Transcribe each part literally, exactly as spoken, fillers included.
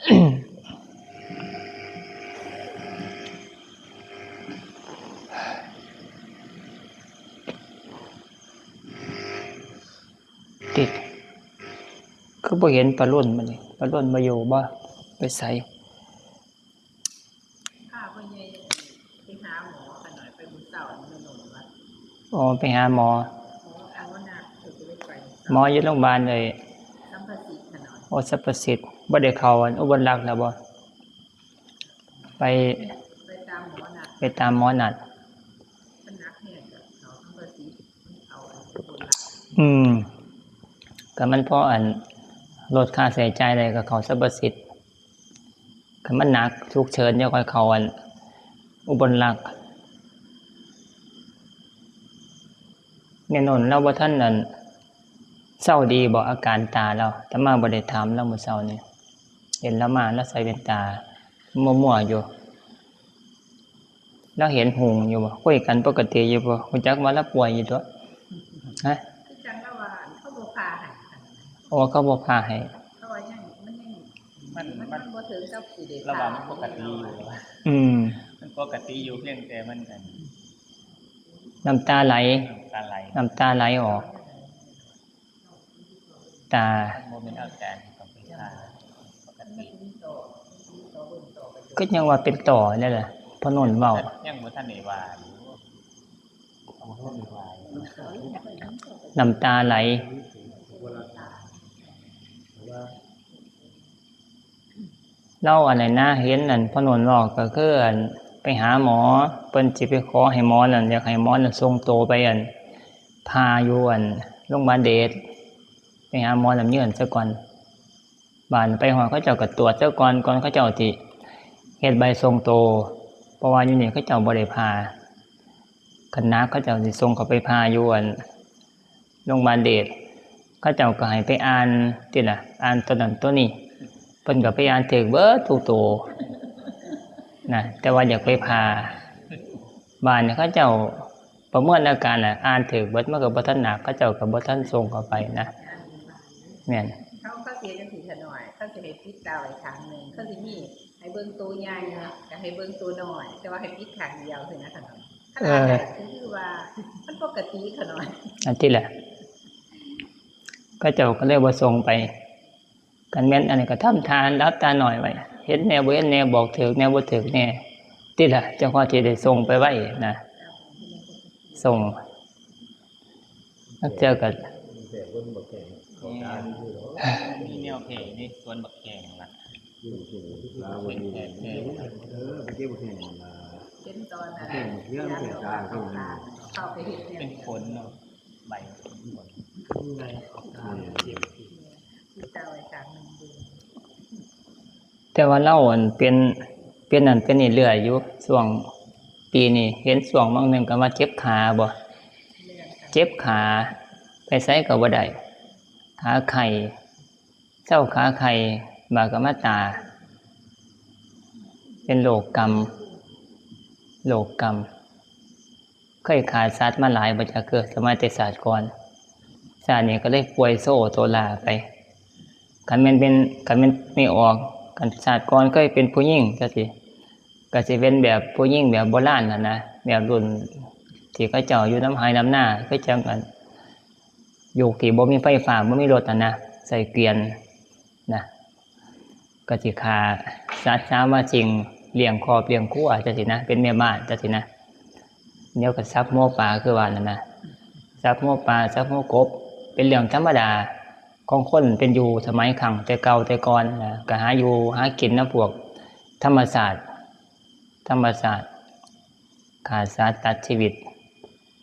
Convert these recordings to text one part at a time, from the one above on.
ติด คือบ่เห็นปารุ่นมื้อนี้ ปารุ่นบ่อยู่บ่ ไปไส พาพ่อใหญ่ไปหาหมอขะน้อย ไปมื้อเช้านี่ แม่นบ่วะ อ๋อ ไปหาหมอ หมอ หมอนัด เพิ่นก็เลยไป หมออยู่โรงพยาบาลเลย สัมประสิทธิ์ขะน้อย โอ้ สัมประสิทธิ์ บ่ได้เข้าอันอุบลรัตน์แล้วบ่ ไป ไปตามหมอนัด ไปตามหมอนัด มันหนักแฮงก็เข้าสัมประสิทธิ์ เอาอันอุบลรัตน์ อืม ก็มันพออัน ลดค่าใช้จ่ายได้ก็เข้าสัมประสิทธิ์ คันมันหนัก ฉุกเฉิน จั่งค่อยเข้าอัน อุบลรัตน์ แม่นนท์ลาวบ่ทันอัน เซาดีบ่ อาการตาลาว อาตมาบ่ได้ถามลาวมื้อเช้านี้ เห็นลาวมา ลาวใส่แว่นตา มัวๆ อยู่ ลาวเห็นหุงอยู่บ่ คุยกันปกติอยู่บ่ รู้จักว่าลาวป่วยอยู่ตั๊ว ฮะ คือจั่งลาวว่า เขาบ่ผ่าให้ อ๋อ เขาบ่ผ่าให้ เพราะว่ายัง มันยัง มัน มัน มันบ่ถึงกับสิได้ ลาวว่ามันปกติอยู่ ผ่า อืม มันปกติอยู่ เพียงแต่มันอัน น้ำตาไหล น้ำตาไหล น้ำตาไหลออก ตา มันบ่แม่นอาการของเป็นตาปกติ ก็ยังว่าเป็นต่อนี่แหละ พ่อนนท์เว้า ยังบ่ทันได้ว่าอยู่ น้ำตาไหล ลาวอันนั้นนะ เห็นอันพ่อนนท์เว้าก็คืออันไปหาหมอ เพิ่นสิไปขอให้หมอนั่น อยากให้หมอนั่นส่งตัวไปอัน ผ่าอยู่อันโรงพยาบาลเดช ไปหาหมอลำเยินซะก่อน บาดไปฮอดเขาเจ้าก็ตรวจซะก่อน ก่อนเขาเจ้าสิเฮ็ดใบส่งตัว เพราะว่าอยู่นี่เขาเจ้าบ่ได้ผ่า คันหนักเขาเจ้าสิส่งเข้าไปผ่าอยู่อันโรงพยาบาลเดช เขาเจ้าก็ให้ไปอ่านติล่ะ อ่านตัวนั้นตัวนี้ เพิ่นก็ไปอ่านถืกเบิดทุกตัวนะ แต่ว่าอยากไปผ่า บาดนี่เขาเจ้าประเมินอาการน่ะ อ่านถืกเบิด มันก็บ่ทันหนัก เขาเจ้าก็บ่ทันส่งเข้าไปนะ แม่น เขา เขาสิเฮ็ดจั่งซี้ขะน้อย เขาสิให้ปิดตาไว้ข้างหนึ่ง เขาสิมีให้เบิ่งตัวใหญ่ ก็ให้เบิ่งตัวน้อย แต่ว่าให้ปิดข้างเดียวซี้นะขะน้อย ขนาดนั้น เออ ก็คือว่ามันปกติขะน้อย อันที่แหละ เขาเจ้าก็เลยบ่ส่งไป คันแม่นอันนี้ก็ทำทานหลับตาน้อยไว้ เห็นแน่บ่เห็นแน่ บอกถืกแน่บ่ถืกแน่ ติล่ะ จั่งค่อยสิได้ส่งไปไว้นะ ส่ง นักเที่ยวก็ มีแนวเพลงนี่สวนบักแข้งล่ะ เป็นแข้งแน่ เป็นตอนนั้น เข้าไปเฮ็ดแนว เป็นฝนเนาะ ใบเป็นฝน แต่ว่าลาวอันเป็น เป็นนั่นเป็นนี่เรื่อยอยู่ ช่วงปีนี้ เห็นช่วงบางหนึ่งก็ว่าเจ็บขาบ่ เจ็บขา ไปไสก็บ่ได้ ขาไข้ เซาขาไข้ บาดก็มาตา เป็นโรคกำ โรคกำ เคยฆ่าสัตว์มาหลายบ่จัก คือสมัยแต่ชาติก่อน ชาตินี้ก็เลยป่วยโซโตลาไป คันแม่นเป็น คันแม่นไม่ออก คันชาติก่อนเคยเป็นผู้หญิงจั่งซี้ ก็สิเป็นแบบผู้หญิงแบบโบราณน่ะนะ แบบรุ่นที่เขาเจ้าอยู่นำไฮ่นำนา คือจั่งอัน ยุคที่บ่มีไฟฟ้า บ่มีรถน่ะนะ ใช้เกวียนนะ ก็สิฆ่าสัตว์สามสิ่ง เลี้ยงครอบเลี้ยงครัวจั่งซี้นะ เป็นแม่บ้านจั่งซี้นะ เดี๋ยวก็สับหัวปลาคือว่านั่นนะ สับหัวปลา สับหัวกบ เป็นเรื่องธรรมดาของคนเป็นอยู่สมัยครั้งแต่เก่าแต่ก่อนนะ ก็หาอยู่หากินนำพวกธรรมชาติ ธรรมชาติ ฆ่าสัตว์ตัดชีวิต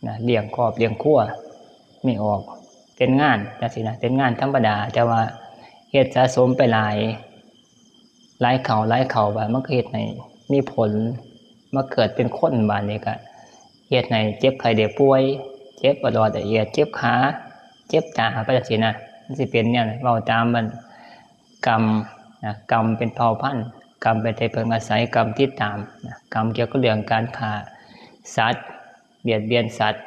นะ เลี้ยงครอบเลี้ยงครัว ไม่ออก เป็นงานจั่งซี้นะ เป็นงานธรรมดา แต่ว่าเฮ็ดสะสมไปหลาย หลายเข้าหลายเข้า บาดมันก็เฮ็ดให้มีผล มาเกิดเป็นคน บาดนี้ก็เฮ็ดให้เจ็บไข้ได้ป่วย เจ็บปอดอดอเอียด เจ็บขา เจ็บตาไปจั่งซี้นะ มันสิเป็นแนวนั้น เว้าตามมัน กรรมนะ กรรมเป็นเผ่าพันธุ์ กรรมเป็นที่พึ่งอาศัย กรรมติดตามนะ กรรมเกี่ยวกับเรื่องการฆ่าสัตว์ เบียดเบียนสัตว์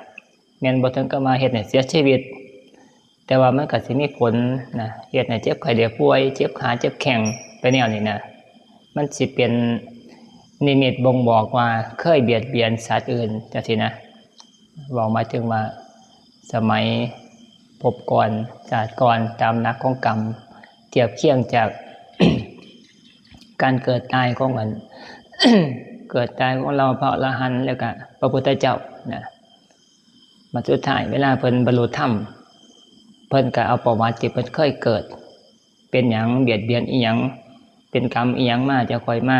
แม่นบ่ถึงกับว่าเฮ็ดให้เสียชีวิต แต่ว่ามันก็สิมีผลนะ เฮ็ดให้เจ็บไข้ได้ป่วย เจ็บขา เจ็บแข้ง ไปแนวนี้นะ มันสิเป็นนิมิตบ่งบอกว่าเคยเบียดเบียนสัตว์อื่นจังซี้นะ เว้าหมายถึงว่าสมัยภพก่อนชาติก่อน ตามหลักของกรรม เทียบเคียงจาก การเกิดตายของอัน เกิดตายของเราพระอรหันต์แล้วก็พระพุทธเจ้านะ มาสุดท้ายเวลาเพิ่นบรรลุธรรม เพิ่นก็เอาประวัติที่เพิ่นเคยเกิด เป็นหยังเบียดเบียนอีหยัง เป็นกรรมอีหยังมา จะค่อยมา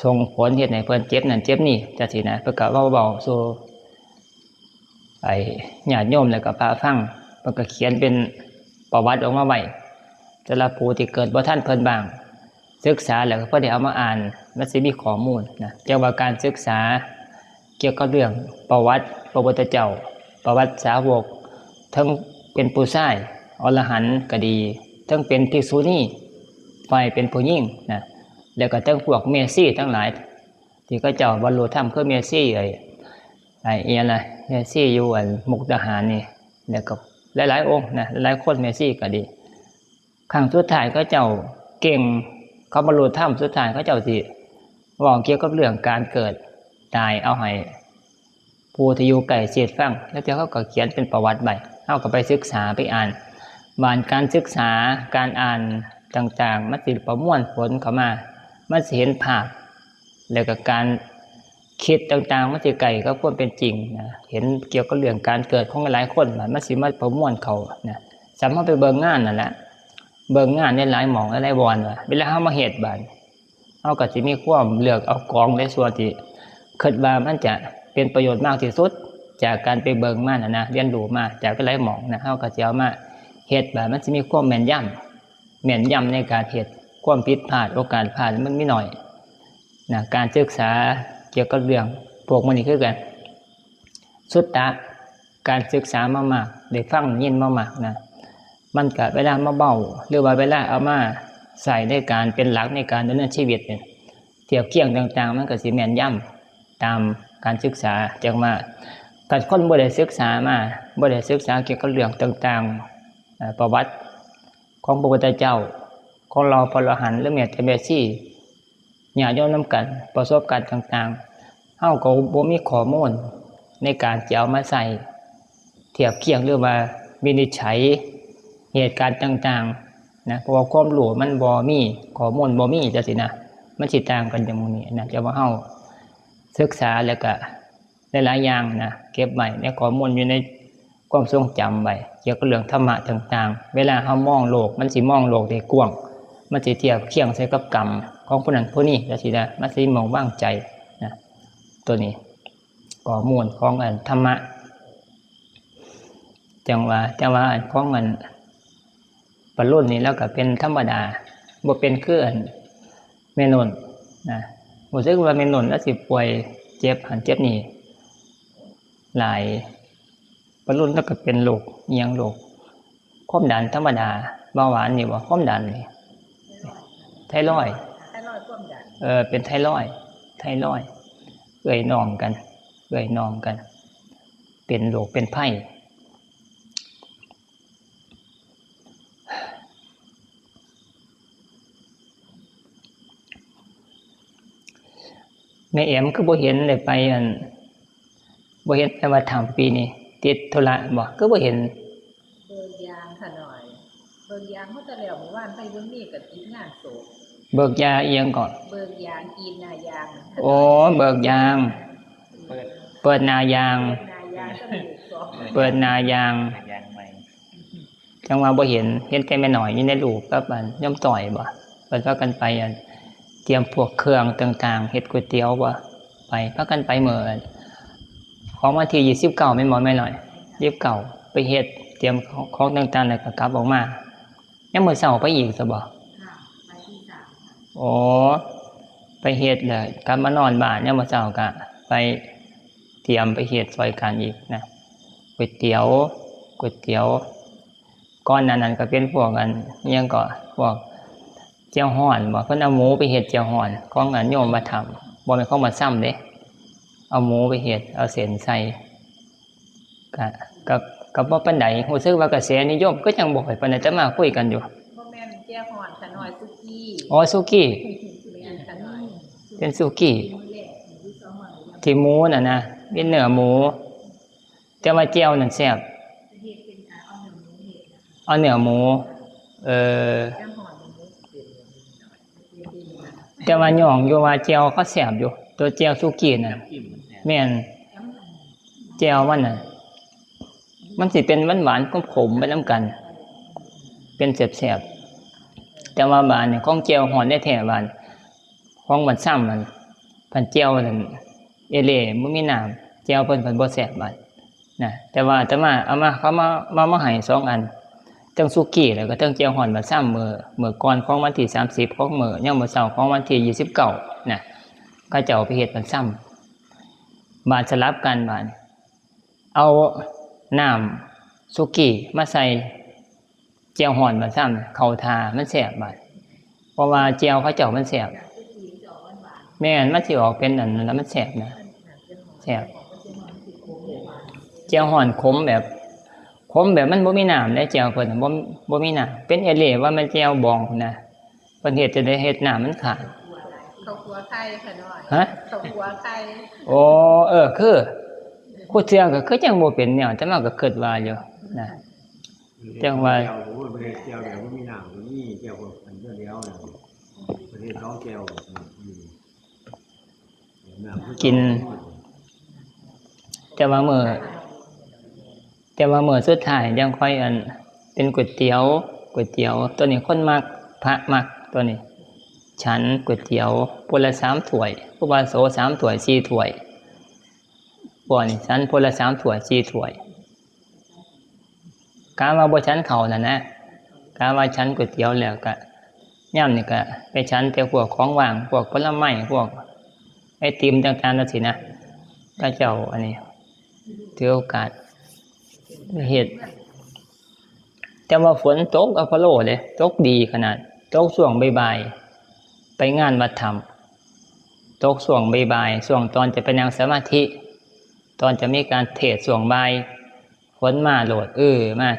ส่งผลเฮ็ดให้เพิ่นเจ็บนั่นเจ็บนี่จังซี้นะ เพิ่นก็เว้า เว้าสู่ ไอ้ญาติโยมแล้วก็พระฟัง เพิ่นก็เขียนเป็นประวัติออกมาไว้ สำหรับผู้ที่เกิดบ่ทันเพิ่นบ้าง ศึกษาแล้วก็พอได้เอามาอ่าน มันสิมีข้อมูลนะ จั่งว่าการศึกษาเกี่ยวกับเรื่องประวัติพระพุทธเจ้า ประวัติสาวก ทั้งเป็นผู้ชายอรหันต์ก็ดี ทั้งเป็นภิกษุณี ฝ่ายเป็นผู้หญิงนะ แล้วก็ทั้งพวกแม่ชีทั้งหลาย ที่เขาเจ้าบรรลุธรรม คือแม่ชีไอ้ ไอ้อิหยังล่ะ แม่ชีอยู่อันมุกดาหารนี่ แล้วก็หลายๆองค์นะ หลายคนแม่ชีก็ดี ครั้งสุดท้ายเขาเจ้าเก่ง เขาบรรลุธรรม สุดท้ายเขาเจ้าสิเว้าเกี่ยวกับเรื่องการเกิดตาย เอาให้ผู้ที่อยู่ใกล้ชิดฟัง แล้วเดี๋ยวเขาก็เขียนเป็นประวัติไว้ เฮาก็ไปศึกษาไปอ่าน บานการศึกษาการอ่านต่างๆ มันสิประมวลผลเข้ามา มันสิเห็นภาพ แล้วก็การคิดต่างๆ มันสิใกล้กับความเป็นจริงนะ เห็นเกี่ยวกับเรื่องการเกิดของหลายคนนะ มันสิมาประมวลเข้านะ สำหรับไปเบิ่งงานนั่นแหละ เบิ่งงานในหลายหม่องหลายบ่อนว่า เวลาเฮามาเฮ็ดบาด เฮาก็สิมีความเลือกเอาของในส่วนที่คิดว่ามันจะเป็นประโยชน์มากที่สุด จากการไปเบิ่งมานะนะ เรียนรู้มาจากหลายหม่องนะ เฮาก็สิเอามาเฮ็ดบาด มันสิมีความแม่นยำ แม่นยำในการเฮ็ด ความผิดพลาด โอกาสพลาดมันมีน้อยนะ การศึกษาเกี่ยวกับเรื่องพวกหมู่นี้คือกัน สุตตะ การศึกษามามาก ได้ฟังได้ยินมามากนะ มันก็เวลามาเว้า หรือว่าเวลาเอามาใช้ในการเป็นหลักในการดำเนินชีวิตเนี่ย เทียบเคียงต่างๆ มันก็สิแม่นยำตามการศึกษา จั่งว่า คันคนบ่ได้ศึกษามา บ่ได้ศึกษาเกี่ยวกับเรื่องต่างๆ เอ่อ ประวัติของพระพุทธเจ้า ของเหล่าพระอรหันต์ หรือแม้แต่แม่ชี ญาติโยมนำกัน ประสบการณ์ต่างๆ เฮาก็บ่มีข้อมูลในการจะเอามาใช้เทียบเคียง หรือว่าวินิจฉัยเหตุการณ์ต่างๆ นะ เพราะว่าความรู้มันบ่มี ข้อมูลบ่มีจังซี้นะ มันสิต่างกันจั่งหมู่นี้นะ แต่ว่าเฮาศึกษาแล้วก็ หลายๆอย่างนะ เก็บไว้ในข้อมูลอยู่ในความทรงจำไว้ เกี่ยวกับเรื่องธรรมะต่างๆ เวลาเฮามองโลก มันสิมองโลกได้กว้าง มันสิเทียบเคียงใส่กับกรรมของผู้นั้นผู้นี้จังซี้นะ มันสิมองวางใจนะ ตัวนี้ ข้อมูลของอันธรรมะ จั่งว่า แต่ว่าอันของอัน ปะรุ่นนี่ลาวก็เป็นธรรมดา บ่เป็นคืออันแม่นุ่นนะ รู้สึกว่าแม่นุ่นลาวสิป่วยเจ็บหั้นเจ็บนี่หลาย ปะรุ่นลาวก็เป็นโรคอิหยัง โรคความดันธรรมดา เบาหวานนี่บ่ ความดันนี่ ไทรอยด์ ไทรอยด์ความดัน เออ เป็นไทรอยด์ ไทรอยด์ เอื้อยน้องกัน เอื้อยน้องกัน เป็นโรคเป็นภัย แม่แอมคือบ่เห็นได้ไปอัน บ่เห็นไปวัดถ้ำปีนี้ ติดธุระบ่ คือบ่เห็น เบิกยางค่ะหน่อย เบิกยางเฮาแต่แล้วมื้อวานไปบ่มีก็ติดงานศพ เบิกยาอีหยังเกาะ เบิกยาง กรีดหน้ายาง โอ้ เบิกยาง เปิด เปิดหน้ายาง เปิดหน้ายาง เปิดหน้ายาง หน้ายางใหม่ จั่งว่าบ่เห็น เห็นแต่แม่น้อยอยู่ในรูปกับอันโยมต้อยบ่ เพิ่นพากันไปอัน เตรียมพวกเครื่องต่างๆ เฮ็ดก๋วยเตี๋ยวบ่ ไป พากันไปมื้ออัน ของวันที่ยี่สิบเก้าแม่นบ่แม่น้อย ยี่สิบเก้า ไปเฮ็ด เตรียมของต่างๆ แล้วก็กลับออกมา ยามมื้อเช้าไปอีกซะบ่ ค่ะ ไปตีสามค่ะ อ๋อ ไปเฮ็ดแล้วกลับมานอนบ้าน ยามมื้อเช้าก็ไปเตรียมไปเฮ็ดซ่อยกันอีกนะ ก๋วยเตี๋ยว ก๋วยเตี๋ยว ก่อนหน้านั้นก็เป็นพวกอัน อิหยังเกาะ พวกแจ่วฮ้อนบ่ เพิ่นเอาหมูไปเฮ็ดแจ่วฮ้อน ของอันโยมวัดถ้ำ บ่แม่นของวัดซ้ำเด้ เอาหมูไปเฮ็ด เอาเส้นใส่ ก็ ก็ ก็บ่ปานใด รู้สึกว่ากระแสนิยมก็ยังบ่ค่อยปานใด แต่มาคุยกันอยู่ บ่แม่นแจ่วฮ้อนค่ะหน่อย สุกี้ อ๋อ สุกี้ แม่น เป็นสุกี้ที่หมูน่ะนะ เป็นเนื้อหมู แต่ว่าแจ่วนั่นแซ่บ เอาเนื้อหมู เออ แต่ว่าย่องอยู่ว่าแจ่วเขาแซ่บอยู่ ตัวแจ่วสุกี้น่ะ แม่น แจ่วมันน่ะ มันสิเป็นหวานๆ ขมๆ ไปนำกัน เป็นแซ่บๆ แต่ว่าบาดนี่ของแจ่วฮ้อนแท้ๆ บาด ของบัดซ้ำนั่น พันแจ่วนั่น เอเล่บ่มีน้ำ แจ่วเพิ่นพันบ่แซ่บบาดนะ แต่ว่าอาตมาเอามา เขามา มา มาให้สองอัน ทั้งสุกี้แล้วก็ทั้งแจ่วฮ้อนบัดซ้ำ มื้อ มื้อก่อนของวันที่สามสิบ ของมื้อ ยามมื้อเช้าของวันที่ยี่สิบเก้านะ เขาเจ้าไปเฮ็ดบัดซ้ำ บาดสลับกันบาด เอาน้ำสุกี้มาใส่แจ่วฮ้อนบัดซ้ำ เข้าท่ามันแซ่บบาด เพราะว่าแจ่วเขาเจ้ามันแซ่บ แม่น มันสิออกเป็นอันนั้นแล้วมันแซ่บนะ แซ่บ แจ่วฮ้อนขมแบบ ขมแบบมันบ่มีน้ำเด้ แจ่วเพิ่นน่ะบ่ บ่มีน้ำ เป็นเอเล่ว่ามันแจ่วบองนะ เพิ่นเฮ็ดจะได้เฮ็ดน้ำมันขาด เขาขัวไข่ค่ะน้อย ฮะ เขาขัวไข่ โอ้ เออ คือ คู่เทื่อก็คือจังบ่เป็นแนว แต่มาก็คิดว่าอยู่นะ จังว่า แจ่วผมว่าบ่ได้แจ่วแบบบ่มีน้ำก็มีแจ่วพวกอันเดียวๆนะ ประเทศสองแจ่ว อืม น้ำคือ กิน แต่ว่ามื้อ แต่ว่ามื้อสุดท้ายจังค่อยอัน เป็นก๋วยเตี๋ยว ก๋วยเตี๋ยว ตัวนี้คนมัก พระมักตัวนี้ ฉันก๋วยเตี๋ยว คนละสามถ้วย ครูบาโสสามถ้วย สี่ถ้วย พวกนี้ฉันคนละสามถ้วย สี่ถ้วย กะว่าบ่ฉันข้าวนั่นนะ กะว่าฉันก๋วยเตี๋ยวแล้วกะ ยามนี่กะไปฉันแต่พวกของว่าง พวกผลไม้ พวกไอติมต่างๆ จั่งซี้นะ เขาเจ้าอันนี้ ถือโอกาสเฮ็ด แต่ว่าฝนตกอพอลโลเด้ ตกดีขนาด ตกช่วงบ่ายๆ ไปงานวัดถ้ำ ตกช่วงบ่ายๆ ช่วงตอนจะไปนั่งสมาธิ ตอนจะมีการเทศน์ช่วงบ่าย ฝนมาโลด เออ มา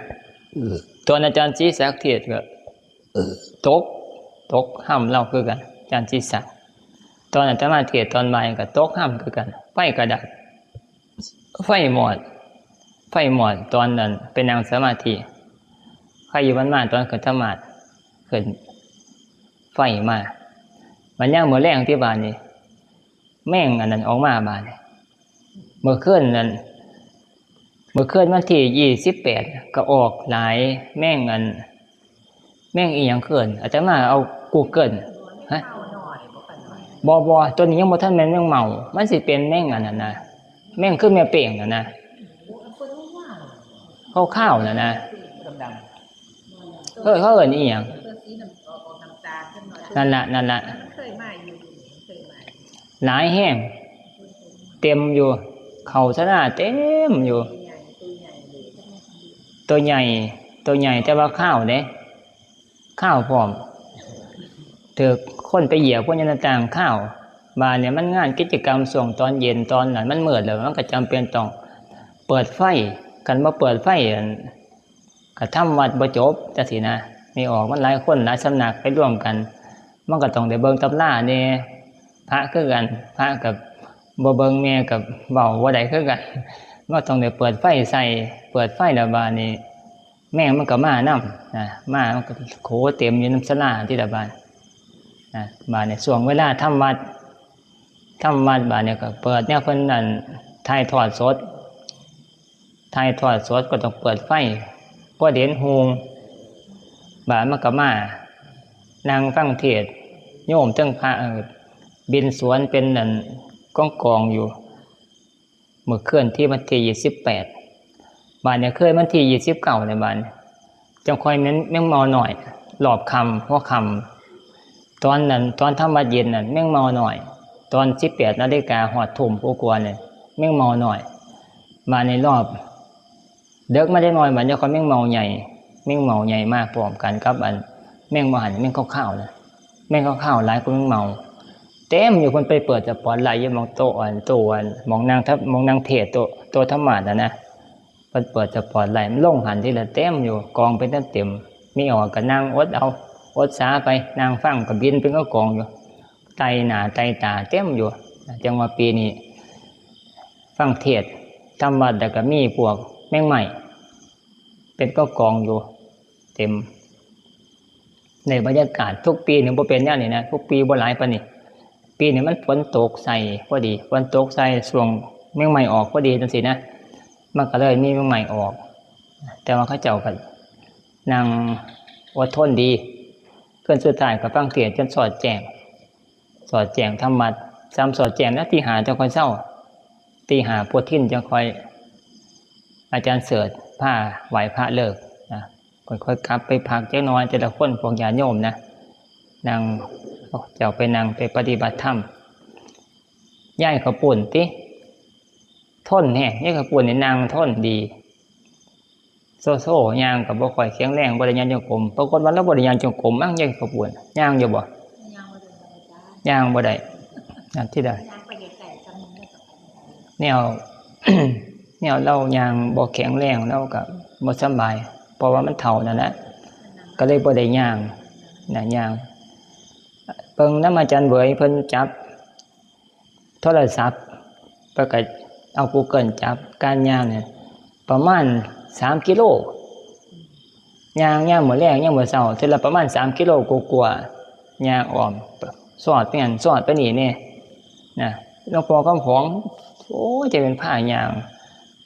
ตอนอาจารย์ศรีศักดิ์เทศน์ก็ ตก ตกฮ่ำลาวคือกัน อาจารย์ศรีศักดิ์ ตอนอาตมาเทศน์ตอนบ่ายก็ตกฮ่ำคือกัน ไฟก็ดับ ไฟมอด ไฟมอดตอนนั้นไปนั่งสมาธิ ไฟอยู่มันมาตอนขึ้นธรรมาสน์ ขึ้น ไฟมา มันยังมื้อแลงที่บาดนี่ แมงอันนั้นออกมาบาดนี่ มื้อคืนนั้น มื้อคืนวันที่ยี่สิบแปดก็ออกหลาย แมงอัน แมงอีหยังคือเอิ้น อาตมาเอา Google ฮะ บ่ บ่ ตัวนี้ยังบ่ทันแม่นแมงเม่า มันสิเป็นแมงอันนั้นนะ แมงคือแม่เป้งนั่นนะ ขาวๆนั่นนะ เออ เขาเอิ้นอีหยัง นั่นล่ะ นั่นล่ะ หลายแฮง เต็มอยู่ เข้าสาราเต็มอยู่ ตัวใหญ่ ตัวใหญ่ แต่ว่าขาวเด้ ขาวพร้อม ถืกคนไปเหยียบพวกนี้ต่างๆ ขาว บาดนี่มันงานกิจกรรมช่วงตอนเย็นตอนนั้นมันมืดแล้ว มันก็จำเป็นต้องเปิดไฟ คันบ่เปิดไฟ อั่น ก็ทำวัดบ่จบจั่งซี้นะ แม่ออกมันหลายคนหลายสำนักไปรวมกัน มันก็ต้องได้เบิ่งตำราแหน่ พระคือกัน พระก็บ่เบิ่ง แม่ก็เว้าบ่ได้คือกัน มันต้องได้เปิดไฟใส่ เปิดไฟแล้วบาดนี้ แมงมันก็มานำนะ มามันก็โขเต็มอยู่นำศาลาติล่ะบาดนะ บาดนี้ช่วงเวลาทำวัด ทำวัดบาดนี้ก็เปิดแนวเพิ่นนั่น ถ่ายทอดสด ถ่ายทอดสดก็ต้องเปิดไฟ พอเห็นฮูง บาดมันก็มา นั่งฟังเทศน์ โยมเทิงพระ เอ่อ บิณฑบาตเป็นนั่น กองๆ อยู่ มื้อคืนที่วันที่ยี่สิบแปด บาดนี้คืนวันที่ยี่สิบเก้าเนี่ยบาดนี้ จั่งค่อยแม่นแมงเม่าน้อย รอบค่ำ หัวค่ำ ตอนนั้น ตอนทำวัดเย็นนั่น แมงเม่าน้อย ตอนสิบแปดนาฬิกาฮอดทุ่มกว่าๆ เนี่ย แมงเม่าน้อย บาดนี้รอบ เดิกมาจักหน่อย บาดนี้ค่อยแมงเม่าใหญ่ แมงเม่าใหญ่มาพร้อมกันกับอัน แมงบ่หัน แมงขาวๆ นะ แมงขาวๆ หลายกว่าแมงเม่า เต็มอยู่ เพิ่นไปเปิดสปอตไลท์อยู่หม่องโต๊ะอัน โต๊ะอัน หม่องนั่งทับ หม่องนั่งเทศน์ โต๊ะ โต๊ะธรรมาสน์น่ะนะ เพิ่นเปิดสปอตไลท์ มันลงหันทีละเต็มอยู่ กองเป็นเต็มๆ แม่ออกก็นั่งอดเอา อดสาไป นั่งฟังก็บินเป็นกองๆ อยู่ ไต่หน้าไต่ตาเต็มอยู่ จังว่าปีนี้ฟังเทศน์ทำวัดแล้วก็มีพวกแมงไม้เป็นกองๆอยู่ เต็ม ในบรรยากาศทุกปีนี่บ่เป็นแนวนี้นะ ทุกปีบ่หลายปานนี้ ปีนี้มันฝนตกใส่พอดี ฝนตกใส่ช่วงแมงไม้ออกพอดีจังซี้นะ มันก็เลยมีแมงไม้ออก แต่ว่าเขาเจ้าก็นั่งอดทนดี คืนสุดท้ายก็ฟังเทศน์จนสอดแจ้ง สอดแจ้งทำวัด ซ้ำสอดแจ้งนะ ตีห้าจั่งค่อยเซา ตีห้าโพธิ์ทินจั่งค่อย อาจารย์เสิร์ชพาไหว้พระเลิกนะ ค่อยๆกลับไปพักจักหน่อย แต่ละคนพวกญาติโยมนะ นั่ง เจ้าไปนั่งไปปฏิบัติธรรม ยายข้าวปุ้นติ ทนแฮง ยายข้าวปุ้นนี่นั่งทนดี โซโซย่างก็บ่ค่อยแข็งแรง บ่ได้ย่างจงกรม ปรากฏว่าลาวบ่ได้ย่างจงกรมมั้ง ยายข้าวปุ้น ย่างอยู่บ่ ย่างบ่ได้ อันที่ใด แนว แนวลาวย่างบ่แข็งแรง ลาวก็บ่สำบาย เพราะว่ามันเฒ่านั่นแหละ ก็เลยบ่ได้ย่างนะ ย่าง เบิ่งนำอาจารย์เหวยเพิ่นจับโทรศัพท์ เพิ่นก็เอากูเกิลจับ การย่างเนี่ย ประมาณสามกิโล ย่างยามมื้อแลงยามมื้อเช้า เทื่อละประมาณสามกิโลกว่าๆ ย่างอ้อม ซอดไปหั่นซอดไปนี่แหน่นะ หลวงพ่อคำผอง โอ้ย จะเป็นพาย่าง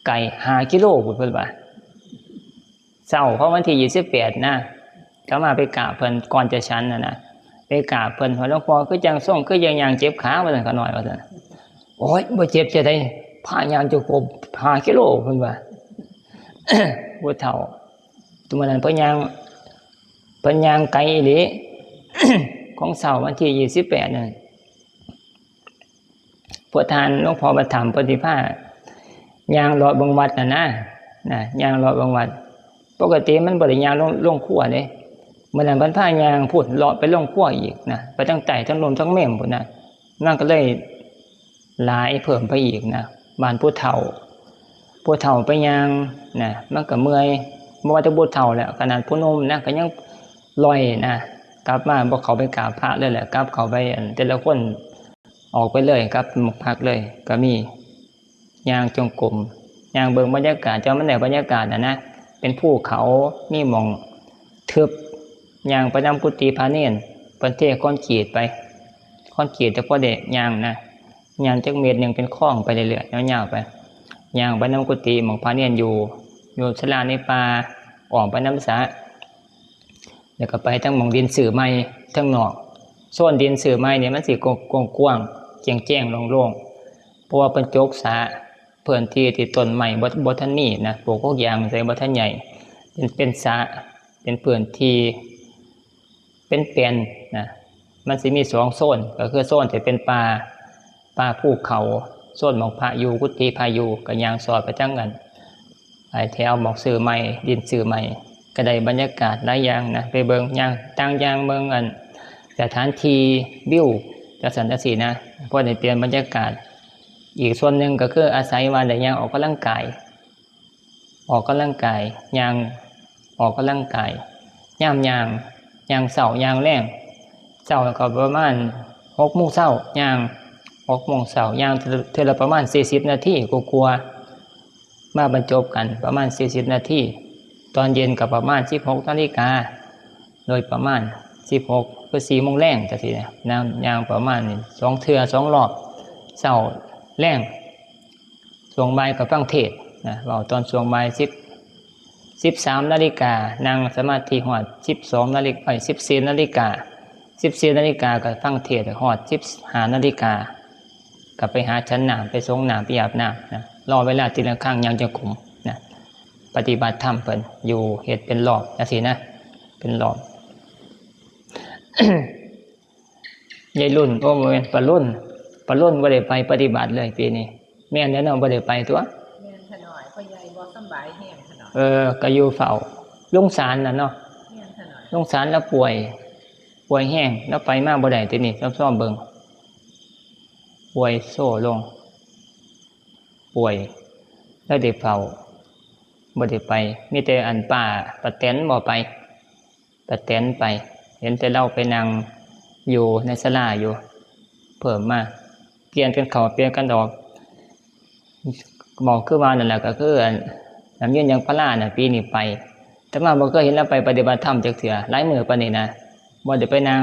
ไกลห้ากิโลพุ้น เพิ่นว่า เช้าของวันที่ยี่สิบแปดนะ ก็มาไปกราบเพิ่นก่อนจะฉันน่ะนะ ไปกราบเพิ่นว่า หลวงพ่อคือจั่งทรง คือจั่งย่างเจ็บขา ว่าซั่น ข้าน้อยว่าซั่น โอ้ย บ่เจ็บจะได้ พาย่างจงกรมห้ากิโล เพิ่นว่า ผู้เฒ่า มื้อนั้นเพิ่นย่าง เพิ่นย่างไกลอีหลี ของเช้าวันที่ยี่สิบแปดนั่น พวกท่านหลวงพ่อประถมเพิ่นสิพาย่างเลาะเบิ่งวัดน่ะนะ นะ ย่างเลาะเบิ่งวัด ปกติมันบ่ได้ย่างลง ลงครัวเด้ มื้อนั้นเพิ่นพาย่างพุ้น เลาะไปลงครัวอีกนะ ไปทั้งใต้ทั้งลุ่มทั้งแม่มพุ้นนะ มันก็เลยหลายเพิ่มไปอีกนะ บ้านผู้เฒ่า ผู้เฒ่าไปย่างนะ มันก็เมื่อย บ่ว่าแต่ผู้เฒ่าแหละ ขนาดผู้หนุ่มนะ ก็ยังลอยนะ กลับมาบ่เข้าไปกราบพระเลยแหละ กลับเข้าไป อัน แต่ละคนออกไปเลย กลับหมองพักเลย ก็มี ย่างจงกรม ย่างเบิ่งบรรยากาศ แต่ว่ามันได้บรรยากาศน่ะนะ เป็นภูเขา มีหม่องทึบ ย่างไปนำกุฏิพระเณร เพิ่นเทคอนกรีตไป คอนกรีตแต่พอได้ย่างนะ ย่างจักเมตรหนึ่งเป็นคลองไปเรื่อยๆ ยาวๆไป ย่างไปนำกุฏิหม่องพระเณรอยู่ อยู่ศาลาในป่า อ้อมไปนำสระ แล้วก็ไปทางหม่องดินซื้อใหม่ทางนอก โซนดินซื้อใหม่นี่มันสิกว้างๆ แจ้งๆ โล่งๆ เพราะว่าเพิ่นจกสระ พื้นที่ที่ต้นไม้บ่ บ่ทันมีนะ ปลูกกกยางใส่บ่ทันใหญ่ เป็น เป็นสระ เป็นพื้นที่ เป็นแป้นนะ มันสิมีสองโซน ก็คือโซนที่เป็นป่า ป่าภูเขา โซนหม่องพระอยู่ กุฏิพระอยู่ ก็ย่างซอดไปทางนั้น ไอ้แถวหม่องซื้อใหม่ ดินซื้อใหม่ ก็ได้บรรยากาศหลายอย่างนะ ไปเบิ่งย่าง ต่างย่างเบิ่งอัน สถานที่วิว จังซั่นจังซี้นะ พอได้เปลี่ยนบรรยากาศ อีกส่วนหนึ่งก็คืออาศัยว่าได้ย่างออกกำลังกาย ออกกำลังกาย ย่าง ออกกำลังกาย ยามย่าง ย่างเช้า ย่างแลง เช้าก็ประมาณหกโมงเช้า ย่าง หกโมงเช้า ย่างเทื่อละประมาณสี่สิบนาทีกว่าๆ มาบรรจบกันประมาณสี่สิบนาที ตอนเย็นก็ประมาณสิบหกนาฬิกา โดยประมาณสิบหก คือสี่โมงแลงจังซี้นะ ย่าง ย่างประมาณนี้ สองเทื่อ สองรอบ เช้าแลง ช่วงบ่ายก็ฟังเทศน์นะ เว้าตอนช่วงบ่าย สิบ สิบสามนาฬิกา นั่งสมาธิฮอดสิบสองนาฬิกา เอ้ย สิบสี่นาฬิกา สิบสี่นาฬิกาก็ฟังเทศน์ฮอดสิบห้านาฬิกา ก็ไปหาฉันน้ำ ไปสรงน้ำ ไปอาบน้ำนะ รอเวลาตีละครั้งย่างจงกรมนะ ปฏิบัติธรรมเพิ่นอยู่ เฮ็ดเป็นรอบจังซี้นะ เป็นรอบ ยายรุ่น โอ้ บ่แม่น ป้ารุ่น ป้ารุ่นบ่ได้ไปปฏิบัติเลยปีนี้ แม่นแล้วเนาะ บ่ได้ไปตั๊ว แม่นขะน้อย พ่อใหญ่บ่สำบายแฮงขะน้อย เออ ก็อยู่เฝ้า ลุงสารน่ะเนาะ แม่นขะน้อย ลุงสารลาวป่วย ป่วยแฮง ลาวไปมาบ่ได้ ทีนี้ซ่อมๆเบิ่ง ป่วยโซลง ป่วย ลาวได้เฝ้า บ่ได้ไป มีแต่อันป้า ป้าแตนบ่ไป ป้าแตนไป เห็นแต่ลาวไปนั่งอยู่ในศาลาอยู่ เพิ่มมา เปลี่ยนกันเข้าเปลี่ยนกันออก บอกคือว่านั่นแหละ ก็คืออันน้ำยืนยางพาราน่ะ ปีนี้ไป แต่ว่าบ่เคยเห็นลาวไปปฏิบัติธรรมจักเทื่อ หลายมื้อปานนี้นะ บ่ได้ไปนั่ง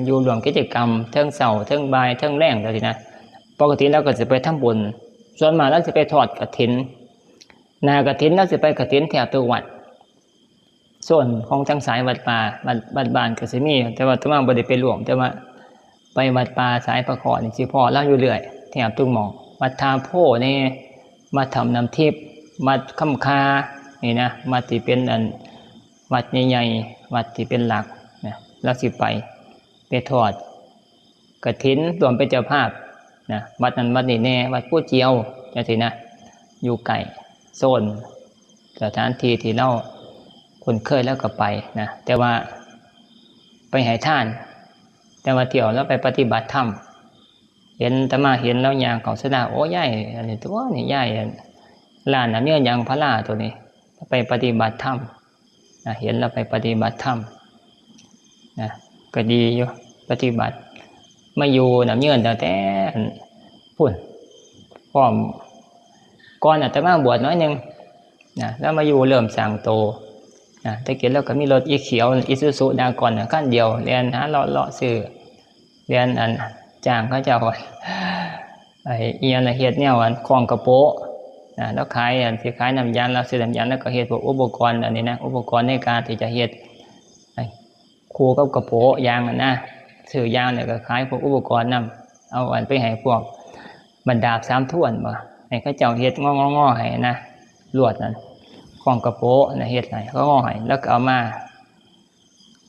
อยู่ร่วมกิจกรรม เทิงเช้า เทิงบ่าย เทิงแลงจังซี้นะ ปกติลาวก็สิไปทำบุญ ส่วนมากลาวสิไปทอดกฐิน หน้ากฐินลาวสิไปกฐินแทบทุกวัด โซนของทางสายวัดป่า วัด วัดบ้านก็สิมี แต่ว่าอาตมาบ่ได้ไปร่วม แต่ว่าไปวัดป่าสายพระเครื่องนี่สิพ้อลาวอยู่เรื่อย แทบทุกหม่อง วัดท่าโพแหน่ วัดถ้ำน้ำทิพย์ วัดคำคา นี่นะ วัดที่เป็นอัน วัดใหญ่ๆ วัดที่เป็นหลักนะ ลาวสิไป ไปทอดกฐิน ร่วมเป็นเจ้าภาพนะ วัดนั้นวัดนี้แหน่ วัดภูเจียวจังซี้นะ อยู่ใกล้โซน สถานที่ที่ลาวคุ้นเคยลาวก็ไปนะ แต่ว่าไปให้ทาน แต่ว่าเที่ยวลาวไปปฏิบัติธรรม เห็นอาตมาเห็นลาวย่างเข้าศาลา โอ้ ยาย อันนี้ตั๊วนี่ ยาย อัน ร้านน้ำยืนยางพาราตั๊วนี้ ไปปฏิบัติธรรมนะ เห็นลาวไปปฏิบัติธรรมนะ ก็ดีอยู่ ปฏิบัติ มาอยู่น้ำยืนตั้งแต่พุ้น พร้อม ก่อนอาตมาบวชหน่อยหนึ่งนะ ลาวมาอยู่เริ่มสร้างโตนะ แต่กี้ลาวก็มีรถอีเขียว อีซูซูดราก้อนน่ะ คันเดียว แล่นหาเลาะเลาะซื้อ แล่นอัน จ้างเขาเจ้า ไอ้อิหยังล่ะ เฮ็ดแนวอันคล้องกระโปะนะ ลาวขายอัน สิขายน้ำยาง ลาวซื้อน้ำยาง ลาวก็เฮ็ดพวกอุปกรณ์อันนี้นะ อุปกรณ์ในการที่จะเฮ็ด ไอ้ คู่กับกระโปะยางอะนะ ซื้อยางแล้วก็ขายพวกอุปกรณ์นำ เอาอันไปให้พวกบรรดาบสามถ้วนบ่ ให้เขาเจ้าเฮ็ดงอๆๆให้นะ ลวดนั่น คล้องกระโปะนะ เฮ็ดให้ เขางอให้ แล้วก็เอามา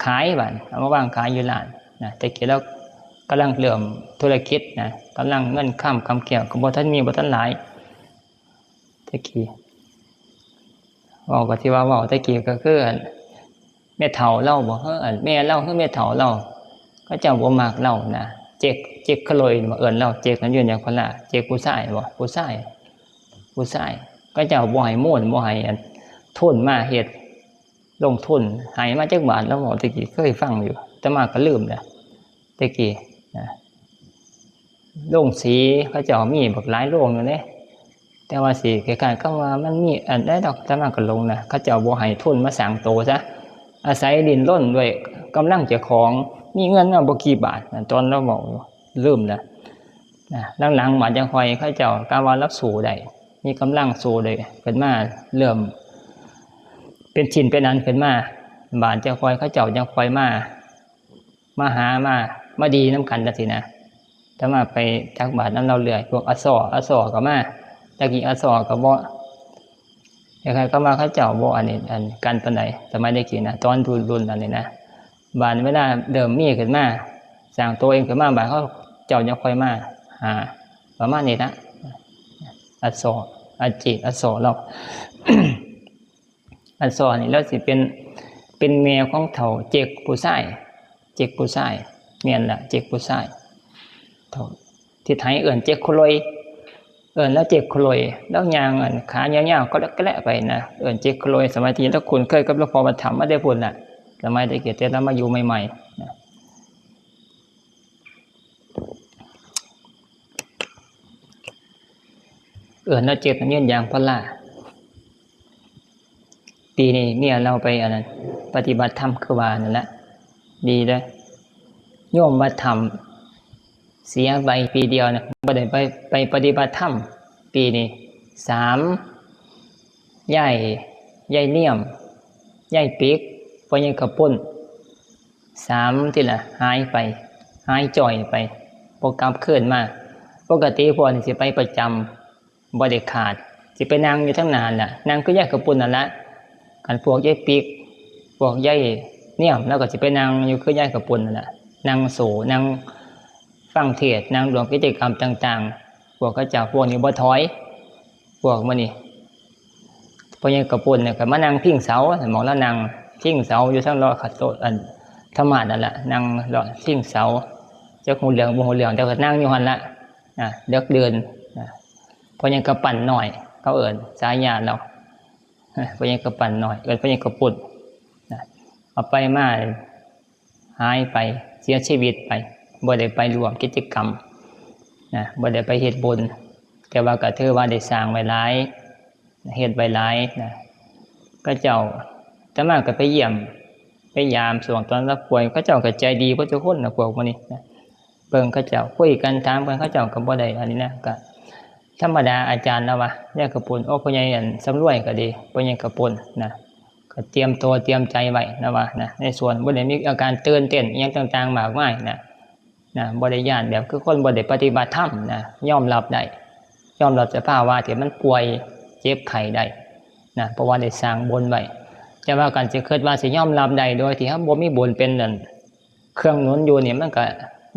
ขายบัด เอามาวางขายอยู่ร้านนะ แต่กี้ลาวกำลังเริ่มธุรกิจนะ กำลังเงินคำกำแก้วก็บ่ทันมี บ่ทันหลาย แต่กี้ เว้าก็ที่ว่าเว้าแต่กี้ก็คือ แม่เฒ่าลาวบ่ เออ แม่ลาวคือแม่เฒ่าลาว เขาเจ้าบ่มักลาวนะ เจ๊ก เจ๊กขะลอยบ่ เอิ้นลาว เจ๊กน้ำยืนยางพารา เจ๊กผู้ชายบ่ ผู้ชาย ผู้ชาย เขาเจ้าบ่ให้มูล บ่ให้อัน ทุนมาเฮ็ด ลงทุน ให้มาจักบาท ลาวเว้าแต่กี้ เคยฟังอยู่ แต่มาก็ลืมแล้ว แต่กี้นะ โรงสีเขาเจ้ามีบักหลายโรงอยู่เด้ แต่ว่าสิคล้ายๆกับว่ามันมีอันใดดอก แต่มาก็หลงนะ เขาเจ้าบ่ให้ทุนมาสร้างโตซะ อาศัยดิ้นรนด้วยกำลังเจ้าของ มีเงินมาบ่กี่บาทนะ ตอนลาวเว้าอยู่ ลืมแล้วนะ หลังๆมาจั่งค่อย เขาเจ้ากะว่าลาวสู้ได้ มีกำลังสู้ได้ ขึ้นมาเริ่มเป็นชิ้นเป็นอันขึ้นมา บาดจั่งค่อย เขาเจ้าจั่งค่อยมา มาหามา มาดีนำกันจั่งซี้นะ แต่มาไปตักบาตรนำลาวเรื่อย พวกอสอ อสอก็มา แต่กี้อสอก็บ่ คล้ายๆกับว่าเขาเจ้าบ่อันนี้ อันกันปานใด สมัยแต่กี้นะ ตอนรุ่นๆอันนี้นะ บาดเวลาเริ่มมีขึ้นมา สร้างโตเองขึ้นมา บาดเขาเจ้าจั่งค่อยมาหา ประมาณนี้นะ อสอ อาชีพอสอลาว อสอนี่ลาวสิเป็น เป็นแม่ของเฒ่าเจ๊กผู้ชาย เจ๊กผู้ชาย แม่นล่ะ เจ๊กผู้ชาย เฒ่า ที่ไทยเอิ้นเจ๊กขะลอย เอิ้นลาวเจ๊กขะลอย ลาวย่างอันขายาวๆ ก็แกละไปนะ เอิ้นเจ๊กขะลอย สมัยที่ลาวคุ้นเคยกับหลวงพ่อวัดถ้ำมาแต่พุ้นน่ะ สมัยแต่กี้แต่ลาวมาอยู่ใหม่ๆนะ เอิ้นลาวเจ๊กน้ำยืนยางพารา ปีนี้เมียลาวไปอันนั้น ปฏิบัติธรรมคือว่านั่นแหละ ดีเด้อ โยมวัดถ้ำเสียไปปีเดียวนะ บ่ได้ไป ไปปฏิบัติธรรม ปีนี้ สาม ยาย ยายเนียม ยายปิ๊ก พ่อใหญ่กระปุ้น สาม ทีละหายไป หายจ้อยไป บ่กลับคืนมา ปกติพวกนี้สิไปประจำ บ่ได้ขาด สิไปนั่งอยู่ทางหน้าล่ะ นั่งคือยายกระปุ้นนั่นละ คันพวกยายปิ๊ก พวกยายเนียม ลาวก็สิไปนั่งอยู่คือยายกระปุ้นนั่นละ นั่งโซ นั่งฟังเทศน์ นั่งร่วมกิจกรรมต่างๆ พวกเขาเจ้าพวกนี้บ่ถอย พวกมื้อนี้ พ่อใหญ่กระปุ้นเนี่ยก็มานั่งพิงเสา หม่องลาวนั่งพิงเสาอยู่ทางเลาะ ขัดโต๊ะ อัน ธรรมาสน์นั่นล่ะ นั่งเลาะพิงเสา จักฮู้เรื่องบ่ฮู้เรื่อง แต่ก็นั่งอยู่หั่นละ นะ เลิกเดิน นะ พ่อใหญ่กระปั้นน้อย เขาเอิ้น ฉายาลาว พ่อใหญ่กระปั้นน้อย เอิ้นพ่อใหญ่กระปุ้น นะ เอาไปมา หายไป เสียชีวิตไป บ่ได้ไปร่วมกิจกรรม นะ บ่ได้ไปเฮ็ดบุญ แต่ว่าก็ถือว่าได้สร้างไว้หลาย เฮ็ดไว้หลายนะ เขาเจ้า อาตมาก็ไปเยี่ยม ไปยามช่วงตอนลาวป่วย เขาเจ้าก็ใจดีเบิดทุกคนนะ พวกหมู่นี้นะ เบิ่งเขาเจ้า คุยกัน ถามกัน เขาเจ้าก็บ่ได้อันนี้นะ ก็ธรรมดา อาจารย์ลาวว่า ยายกระปุ้น โอ้ พ่อใหญ่อันสำรวยก็ดี พ่อใหญ่กระปุ้นนะ ก็เตรียมตัวเตรียมใจไว้นะว่านะ ในส่วนบ่ได้มีอาการตื่นเต้นอิหยังต่างๆ มากมายนะ นะ บ่ได้ย้านแบบคือคนบ่ได้ปฏิบัติธรรมนะ ยอมรับได้ ยอมรับสภาวะที่มันป่วยเจ็บไข้ได้นะ เพราะว่าได้สร้างบุญไว้ แต่ว่าการสิคิดว่าสิยอมรับได้โดยที่เราบ่มีบุญเป็นนั่น เครื่องหนุนอยู่นี่ มันก็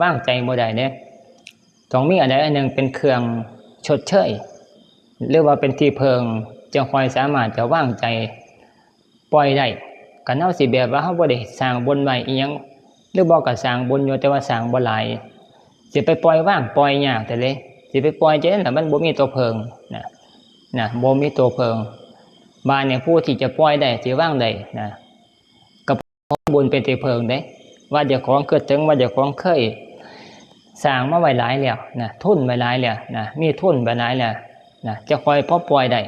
วางใจบ่ได้เด้ ต้องมีอันใดอันหนึ่งเป็นเครื่องชดเชย หรือว่าเป็นที่เพิ่ง จั่งค่อยสามารถจะวางใจปล่อยได้ คันเราสิแบบว่าเราบ่ได้สร้างบุญไว้อิหยัง หรือบ่ก็สร้างบุญอยู่ แต่ว่าสร้างบ่หลาย สิไปปล่อยวาง ปล่อยยากแท้เลย สิไปปล่อยจั่งใด๋ล่ะ มันบ่มีตัวเพิ่งนะ นะ บ่มีตัวเพิ่ง บาดนี้ผู้ที่จะปล่อยได้ สิวางได้นะ ก็ขอบุญเป็นที่เพิ่งเด้ ว่าเจ้าของคิดถึง ว่าเจ้าของเคยสร้างมาไว้หลายแล้วนะ ทุนไว้หลายแล้วนะ มีทุนไว้หลายแล้วนะ จั่งค่อยพอปล่อยได้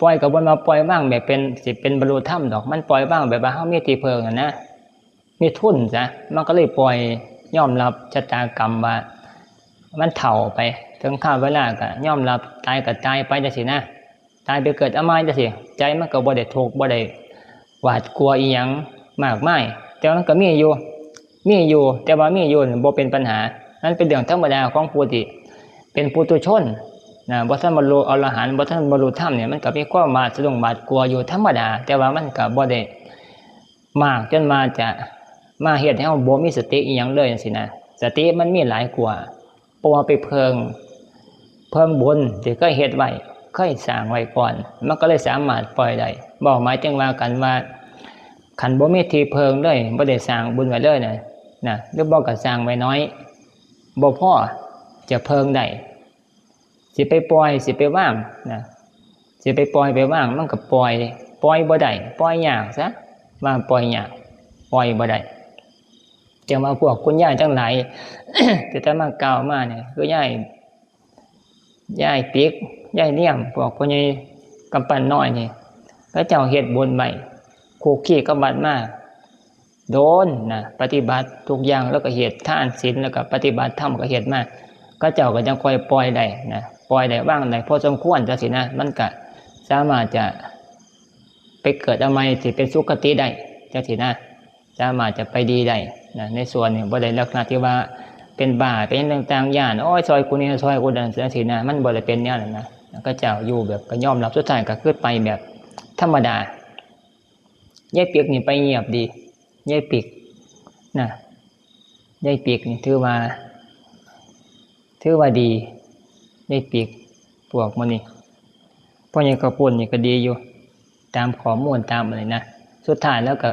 ปล่อยก็บ่แม่นว่าปล่อยวางแบบเป็น สิเป็นบรรลุธรรมดอก มันปล่อยวางแบบว่าเรามีที่เพิ่งอะนะ มีทุนซะ มันก็เลยปล่อย ยอมรับชะตากรรมว่า มันเฒ่าไป ถึงคราวเวลาก็ยอมรับ ตายก็ตายไปจั่งซี้นะ ตายไปเกิดเอาใหม่จั่งซี้ ใจมันก็บ่ได้ทุกข์ บ่ได้หวาดกลัวอิหยังมากมาย แต่มันก็มีอยู่ มีอยู่ แต่ว่ามีอยู่นี่บ่เป็นปัญหา มันเป็นเรื่องธรรมดาของผู้ที่เป็นปุถุชนนะ บ่ทันบรรลุอรหันต์ บ่ทันบรรลุธรรมเนี่ย มันก็มีความหวาดสะดุ้งหวาดกลัวอยู่ธรรมดา แต่ว่ามันก็บ่ได้มากจนว่าจะมาเฮ็ดให้เราบ่มีสติอิหยังเลยจั่งซี้นะ สติมันมีหลายกว่า เพราะว่าไปเพิ่ง เพิ่งบุญที่เคยเฮ็ดไว้ เคยสร้างไว้ก่อน มันก็เลยสามารถปล่อยได้ บ่หมายถึงว่ากันว่า คันบ่มีที่เพิ่งเลย บ่ได้สร้างบุญไว้เลยนะ นะ หรือบ่ก็สร้างไว้น้อย บ่พอจะเพิ่งได้ สิไปปล่อย สิไปวางนะ สิไปปล่อยไปวาง มันก็ปล่อย ปล่อยบ่ได้ ปล่อยยากซะ ว่าปล่อยยาก ปล่อยบ่ได้ จั่งว่าพวกคุณยายทั้งหลาย ที่อาตมากล่าวมาเนี่ย คือยาย ยายปิ๊ก ยายเนียม พวกพ่อใหญ่กำปั้นน้อยนี่ เขาเจ้าเฮ็ดบุญไว้ คุกคีกับวัดมาโดนนะ ปฏิบัติทุกอย่าง แล้วก็เฮ็ดทานศีล แล้วก็ปฏิบัติธรรมก็เฮ็ดมา เขาเจ้าก็จั่งค่อยปล่อยได้นะ ปล่อยได้วางได้พอสมควรจั่งซี้นะ มันก็สามารถจะไปเกิดเอาใหม่ที่เป็นสุคติได้จั่งซี้นะ สามารถจะไปดีได้นะ ในส่วนนี้บ่ได้ลักษณะที่ว่าเป็นบ้า เป็นหยังต่างๆ ย้าน โอ้ย ซอยกูนี่ ซอยกูนั่น จั่งซี้นะ มันบ่ได้เป็นแนวนั้นนะ เขาเจ้าอยู่แบบก็ยอมรับ สุดท้ายก็คือไปแบบธรรมดา ยายปิ๊กนี่ไปเงียบดี ยายปิ๊กนะ ยายปิ๊กนี่ถือว่า ถือว่าดี ยายปิ๊ก พวกหมู่นี้ พ่อใหญ่กระปุ้นนี่ก็ดีอยู่ ตามข้อมูล ตามอะไรนะ สุดท้ายแล้วก็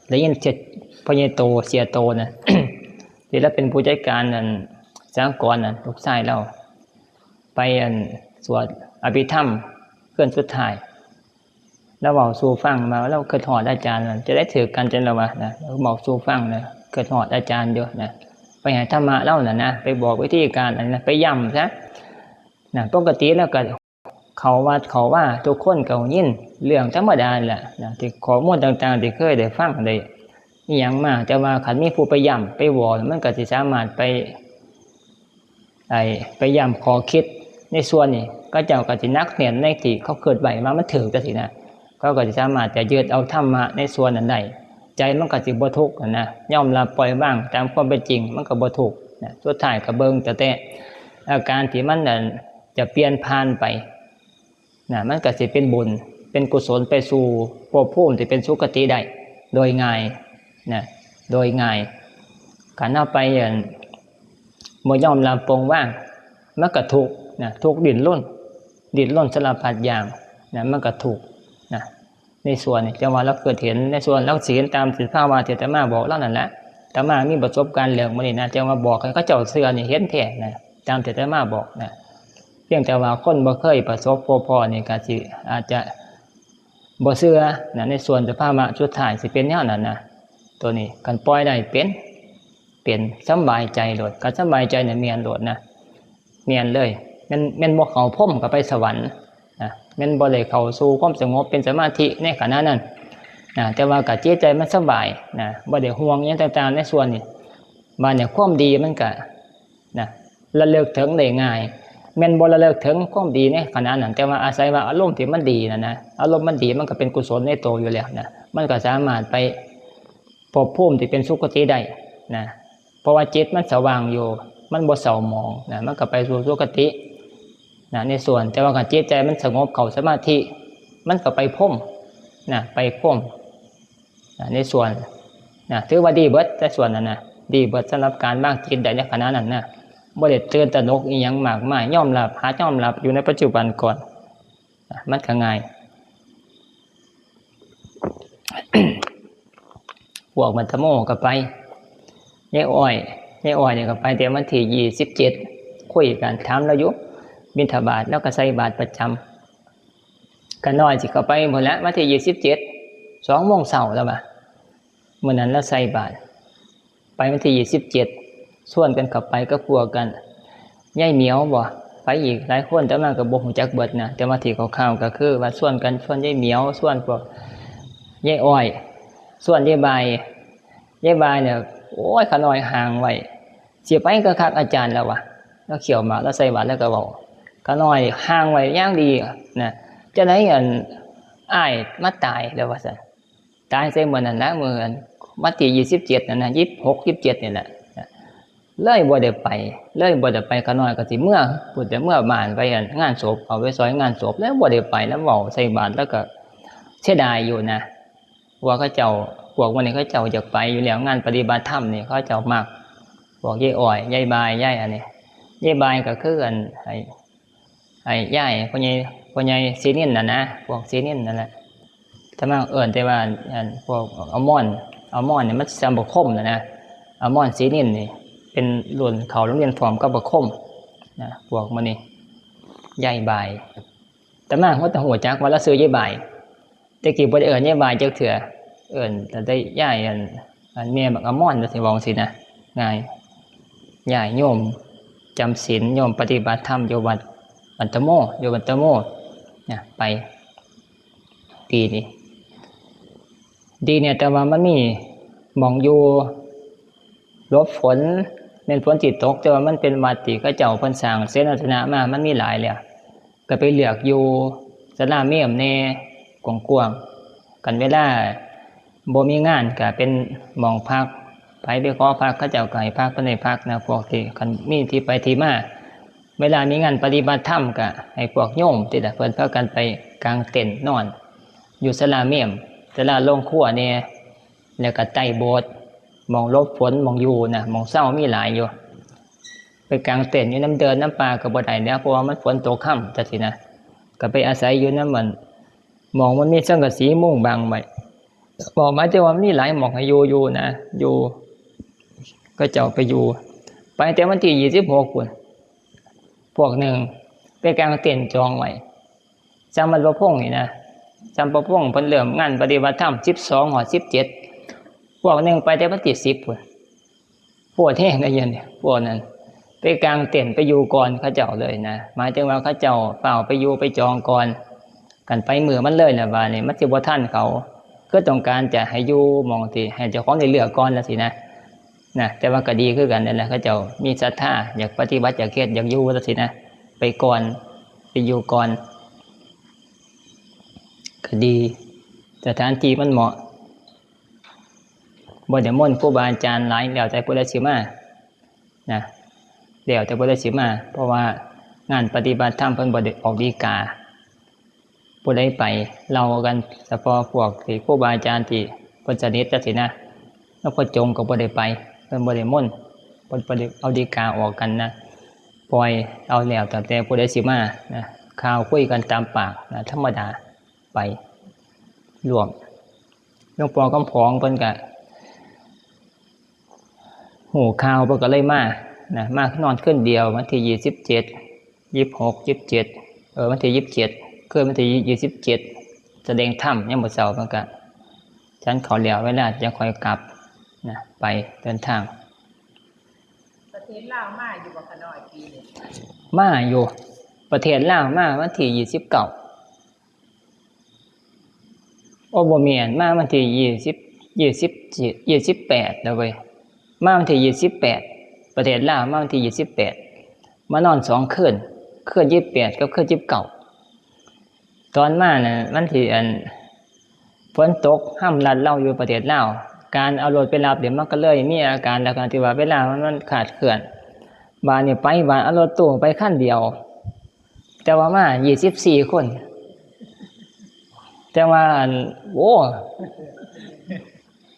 ได้ยินเสีย พ่อใหญ่โต เสียโตนะ ที่ลาวเป็นผู้จัดการนั่น สหกรณ์น่ะ ลูกชายลาว ไปอันสวดอภิธรรมคืนสุดท้าย ลาวเว้าสู่ฟังว่าลาวคิดฮอดอาจารย์ จะได้ถือกันจั่งลาวว่านะ ลาวเว้าสู่ฟังนะ คิดฮอดอาจารย์อยู่นะ ไปให้ธรรมะลาวน่ะนะ ไปบอกวิธีการอันนั้นนะ ไปย้ำซะนะ ปกติแล้วก็เข้าวัดเข้าวา ทุกคนก็ยินเรื่องธรรมดานี่แหละนะ ที่ข้อมูลต่างๆ ที่เคยได้ฟังได้อิหยังมา แต่ว่าคันมีผู้ไปย้ำไปบอก มันก็สิสามารถไป ไอ้ ไปย้ำข้อคิดในส่วนนี้ เขาเจ้าก็สิหนักแน่นในที่เขาคิดไว้ว่ามันถูกจั่งซี้นะ เขาก็สิสามารถจะยึดเอาธรรมะในส่วนนั้นได้ ใจมันก็สิบ่ทุกข์หั้นนะ ยอมรับปล่อยวางตามความเป็นจริง มันก็บ่ทุกข์นะ สุดท้ายก็เบิ่งแต่ แต่อาการที่มันนั่นจะเปลี่ยนผ่านไปนะ มันก็สิเป็นบุญ เป็นกุศลไปสู่ภพภูมิที่เป็นสุคติได้ โดยง่ายนะ โดยง่าย คันเอาไป บ่ยอมรับปลงวาง มันก็ทุกข์นะ ทุกข์ดิ้นรน ดิ้นรนสารพัดอย่างนะ มันก็ทุกข์นะ ในส่วนนี้ จั่งว่าลาวคิดเห็น ในส่วนลาวสิเห็นตามสภาวะที่อาตมาบอกลาวนั่นแหละ อาตมามีประสบการณ์เรื่องหมู่นี้นะ จั่งว่าบอกให้เขาเจ้าเชื่อนี่เห็นแท้นะ ตามที่อาตมาบอกนะ เพียงแต่ว่าคนบ่เคยประสบพบพ้อนี่ก็สิอาจจะบ่เชื่อนะ ในส่วนสภาวะสุดท้ายสิเป็นแนวนั้นนะ ตัวนี้คันปล่อยได้เป็น เป็นสำบายใจโลด คันสำบายใจเนี่ยแม่นโลดนะ แม่นเลย แม่น แม่นบ่เข้าพรหมก็ไปสวรรค์นะ แม่นบ่ได้เข้าสู่ความสงบเป็นสมาธิในขณะนั้นนะ แต่ว่าก็จิตใจมันสบายนะ บ่ได้ห่วงหยังต่างๆ ในส่วนนี้ บาดเนี่ยความดีมันก็นะ ระลึกถึงได้ง่าย แม่นบ่ระลึกถึงความดีในขณะนั้น แต่ว่าอาศัยว่าอารมณ์ที่มันดีนั่นนะ อารมณ์มันดีมันก็เป็นกุศลในตัวอยู่แล้วนะ มันก็สามารถไปภพภูมิที่เป็นสุคติได้นะ เพราะว่าจิตมันสว่างอยู่ มันบ่เศร้าหมองนะ มันก็ไปสู่สุคตินะ ในส่วน แต่ว่าคันจิตใจมันสงบเข้าสมาธิ มันก็ไปพรหมนะ ไปพรหมนะ ในส่วนนะ ถือว่าดีเบิด แต่ส่วนนั้นนะ ดีเบิดสำหรับการวางจิตได้ในขณะนั้นนะ บ่ได้ตื่นตระหนกอีหยังมากมาย ยอมรับ หายอมรับอยู่ในปัจจุบันก่อนนะ มันก็ง่าย พวกมันตะโมก็ไป ยายอ้อย ยายอ้อยเนี่ยก็ไปแต่วันที่ยี่สิบเจ็ด คุยกัน ถามลาวอยู่ บิณฑบาตลาวก็ใส่บาตรประจำ ข้าน้อยสิเข้าไปพู้นละ วันที่ยี่สิบเจ็ด สองโมงเช้าลาวว่า มื้อนั้นลาวใส่บาตร ไปวันที่ยี่สิบเจ็ด ชวนกันเข้าไปกับพวกกัน ยายเหมียวบ่ ไปอีกหลายคน แต่ว่าก็บ่ฮู้จักเบิดนะ แต่ว่าที่คร่าวๆก็คือว่าชวนกัน ชวนยายเหมียว ชวนพวกยายอ้อย ชวนยายบาย ยายบายเนี่ย โอ้ย ข้าน้อยห้ามไว้ สิไปก็คักอาจารย์ลาวว่า ลาวเคี้ยวหมาก ลาวใส่บาตร ลาวก็เว้า ข้าน้อยห้ามไว้อย่างดีนะ จั่งใด๋อันอ้ายมาตายลาวว่าซั่น ตายใส่มื้อนั้นนะ มื้ออันวันที่ยี่สิบเจ็ดนั่นนะ ยี่สิบหก ยี่สิบเจ็ดนี่แหละ เลยบ่ได้ไป เลยบ่ได้ไป ข้าน้อยก็สิเมือพู้น แต่เมือบ้านไปอันงานศพ เอาไปซอยงานศพ แล้วบ่ได้ไป แล้วเว้าใส่บาตร แล้วก็เสียดายอยู่นะ ว่าเขาเจ้า พวกวันนี้เขาเจ้าอยากไปอยู่แล้ว งานปฏิบัติธรรมนี่เขาเจ้ามัก พวกยายอ้อย ยายบาย ยายอันนี้ ยายบายก็คืออันไอ้ ไอ้ยาย พ่อใหญ่ พ่อใหญ่ศรีนินน่ะนะ พวกศรีนินนั่นแหละ แต่มาเอิ้นแต่ว่าอันพวกอมร อมรเนี่ยมันส่ำบักคมน่ะนะ อมรศรีนินนี่ เป็นรุ่นเข้าโรงเรียนพร้อมกับบักคมนะ พวกมื้อนี้ ยายบาย แต่มาหัวตะหัวจักว่าลาวชื่อยายบาย แต่กี้บ่ได้เอิ้นยายบายจักเทื่อ เอิ้นแต่ได้ยายอัน อันแม่บักอมรจั่งซี้ เว้าจั่งซี้นะ ง่าย ยายโยมจำศีล โยมปฏิบัติธรรมอยู่วัดบันตะโม อยู่บันตะโมนะ ไป ดีนี่ ดีเนี่ย แต่ว่ามันมีหม่องอยู่หลบฝน แม่นฝนสิตก แต่ว่ามันเป็นวัดที่เขาเจ้าเพิ่นสร้างเสนาสนะมา มันมีหลายแล้ว ก็ไปเลือกอยู่ศาลาเมมแหน่ กว้างๆ คันเวลาบ่มีงานก็เป็นหม่องพัก ไผไปขอพัก เขาเจ้าก็ให้พัก เพิ่นให้พักนะ พวกที่คันมีที่ไปที่มา เวลามีงานปฏิบัติธรรมก็ให้พวกโยมติล่ะ เพิ่นพากันไปกางเต็นท์นอน อยู่ศาลาเมม ศาลาโรงครัวแหน่ แล้วก็ใต้โบสถ์ หม่องหลบฝน หม่องอยู่นะ หม่องเซามีหลายอยู่ ไปกางเต็นท์อยู่นำเดินนำป่าก็บ่ได้แล้ว เพราะว่ามันฝนตกค่ำจั่งซี้นะ ก็ไปอาศัยอยู่นำมัน หม่องมันมีสังกะสีมุงบังไว้ บอกมาแต่ว่ามันมีหลายหม่องให้อยู่อยู่นะ อยู่ เขาเจ้าไปอยู่ ไปแต่วันที่ยี่สิบหกพู้น พวกหนึ่งไปกางเต็นท์จองไว้ ส่ำวัดพระพงษ์นี่นะ ส่ำพระพงษ์เพิ่นเริ่มงานปฏิบัติธรรมสิบสองฮอดสิบเจ็ด พวกหนึ่งไปแต่วันที่สิบพู้น โพดแฮงได้ยินเนี่ย พวกนั้น ไปกางเต็นท์ไปอยู่ก่อนเขาเจ้าเลยนะ หมายถึงว่าเขาเจ้าฟ้าวไปอยู่ไปจองก่อน คันไปมื้อมันเลยแล้วบาดนี้มันสิบ่ทันเขา คือต้องการจะให้อยู่หม่องที่ให้เจ้าของได้เลือกก่อนจั่งซี้นะ นะ แต่ว่าก็ดีคือกันนั่นแหละ เขาเจ้ามีศรัทธา อยากปฏิบัติ อยากเฮ็ด อยากอยู่จั่งซี้นะ ไปก่อน ไปอยู่ก่อน ก็ดี สถานที่มันเหมาะ บ่ได้มนต์ครูบาอาจารย์หลาย แล้วแต่ผู้ใดสิมา นะ แล้วแต่ผู้ใดสิมา เพราะว่างานปฏิบัติธรรมเพิ่นบ่ได้ออกฎีกา ผู้ใดไป เล่ากันเฉพาะพวกที่ครูบาอาจารย์ที่เพิ่นสนิทจั่งซี้นะ แล้วพระจงก็บ่ได้ไป เพิ่นบ่ได้มนต์ เพิ่นบ่ได้เอาฎีกาออกกันนะ ปล่อยเอาแล้วแต่ผู้ใดสิมานะ ข่าวคุยกันตามปากนะ ธรรมดา ไปร่วม หลวงพ่อคำผองเพิ่นก็ฮู้ข่าว เพิ่นก็เลยมานะ มานอนคืนเดียว วันที่ยี่สิบเจ็ด ยี่สิบหก ยี่สิบเจ็ด เออ วันที่ยี่สิบเจ็ด คืนวันที่ยี่สิบเจ็ด แสดงธรรมยามมื้อเช้า เพิ่นก็ฉันข้าวแล้วเวลาจั่งค่อยกลับนะ ไปเดินทาง เห็นลาวมาอยู่บ่ขะน้อยปีนี้ มาอยู่ ประเทศลาวมาวันที่ยี่สิบเก้า โอ้ บ่แม่น มาวันที่ยี่สิบ ยี่สิบ ยี่สิบแปดแล้วเว้ย มาวันที่ยี่สิบแปด ประเทศลาวมาวันที่ยี่สิบแปด มานอนสองคืน คืนยี่สิบแปดกับคืนยี่สิบเก้า ตอนมาน่ะ มันสิ อัน ฝนตกฮ่ำรัดเราอยู่ประเทศลาว การเอารถไปรับเนี่ยมันก็เลยมีอาการลักษณะที่ว่าเวลามัน มันขาดเคลื่อน บาดนี่ไป บาดเอารถตู้ไปคันเดียว แต่ว่ามายี่สิบสี่คน แต่ว่า อัน โอ้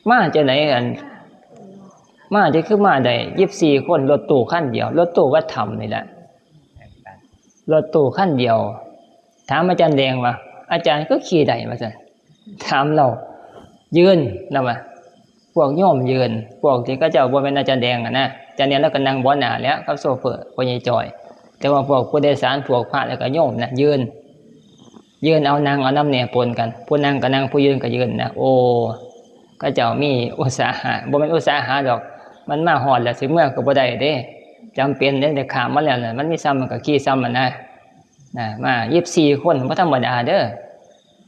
มาจังได๋ อัน มาจังคือมาได้ยี่สิบสี่คน รถตู้คันเดียว รถตู้วัดถ้ำนี่แหละ รถตู้คันเดียว ถามอาจารย์แดงว่า "อาจารย์คือขี่ได้" ว่าซั่น ถามเรา ยืน แล้วว่า พวกโยมยืน พวกที่เขาเจ้าบ่แม่นอาจารย์แดงอะนะ อาจารย์แดงแล้วก็นั่งเบาะหน้าแล้วกับโชเฟอร์ พ่อใหญ่จอย แต่ว่าพวกผู้โดยสาร พวกพระแล้วก็โยมนะ ยืน ยืนเอานั่งเอานำแหน่ปนกัน ผู้นั่งก็นั่ง ผู้ยืนก็ยืนนะ โอ้ เขาเจ้ามีอุตสาหะ บ่แม่นอุตสาหะดอก มันมาฮอดแล้ว สิเมือก็บ่ได้เด้ จำเป็นเด้ ได้ข้ามมาแล้วน่ะ มันมีส่ำมันก็ขี่ส่ำมันนะ นะ มายี่สิบสี่คน บ่ธรรมดาเด้อ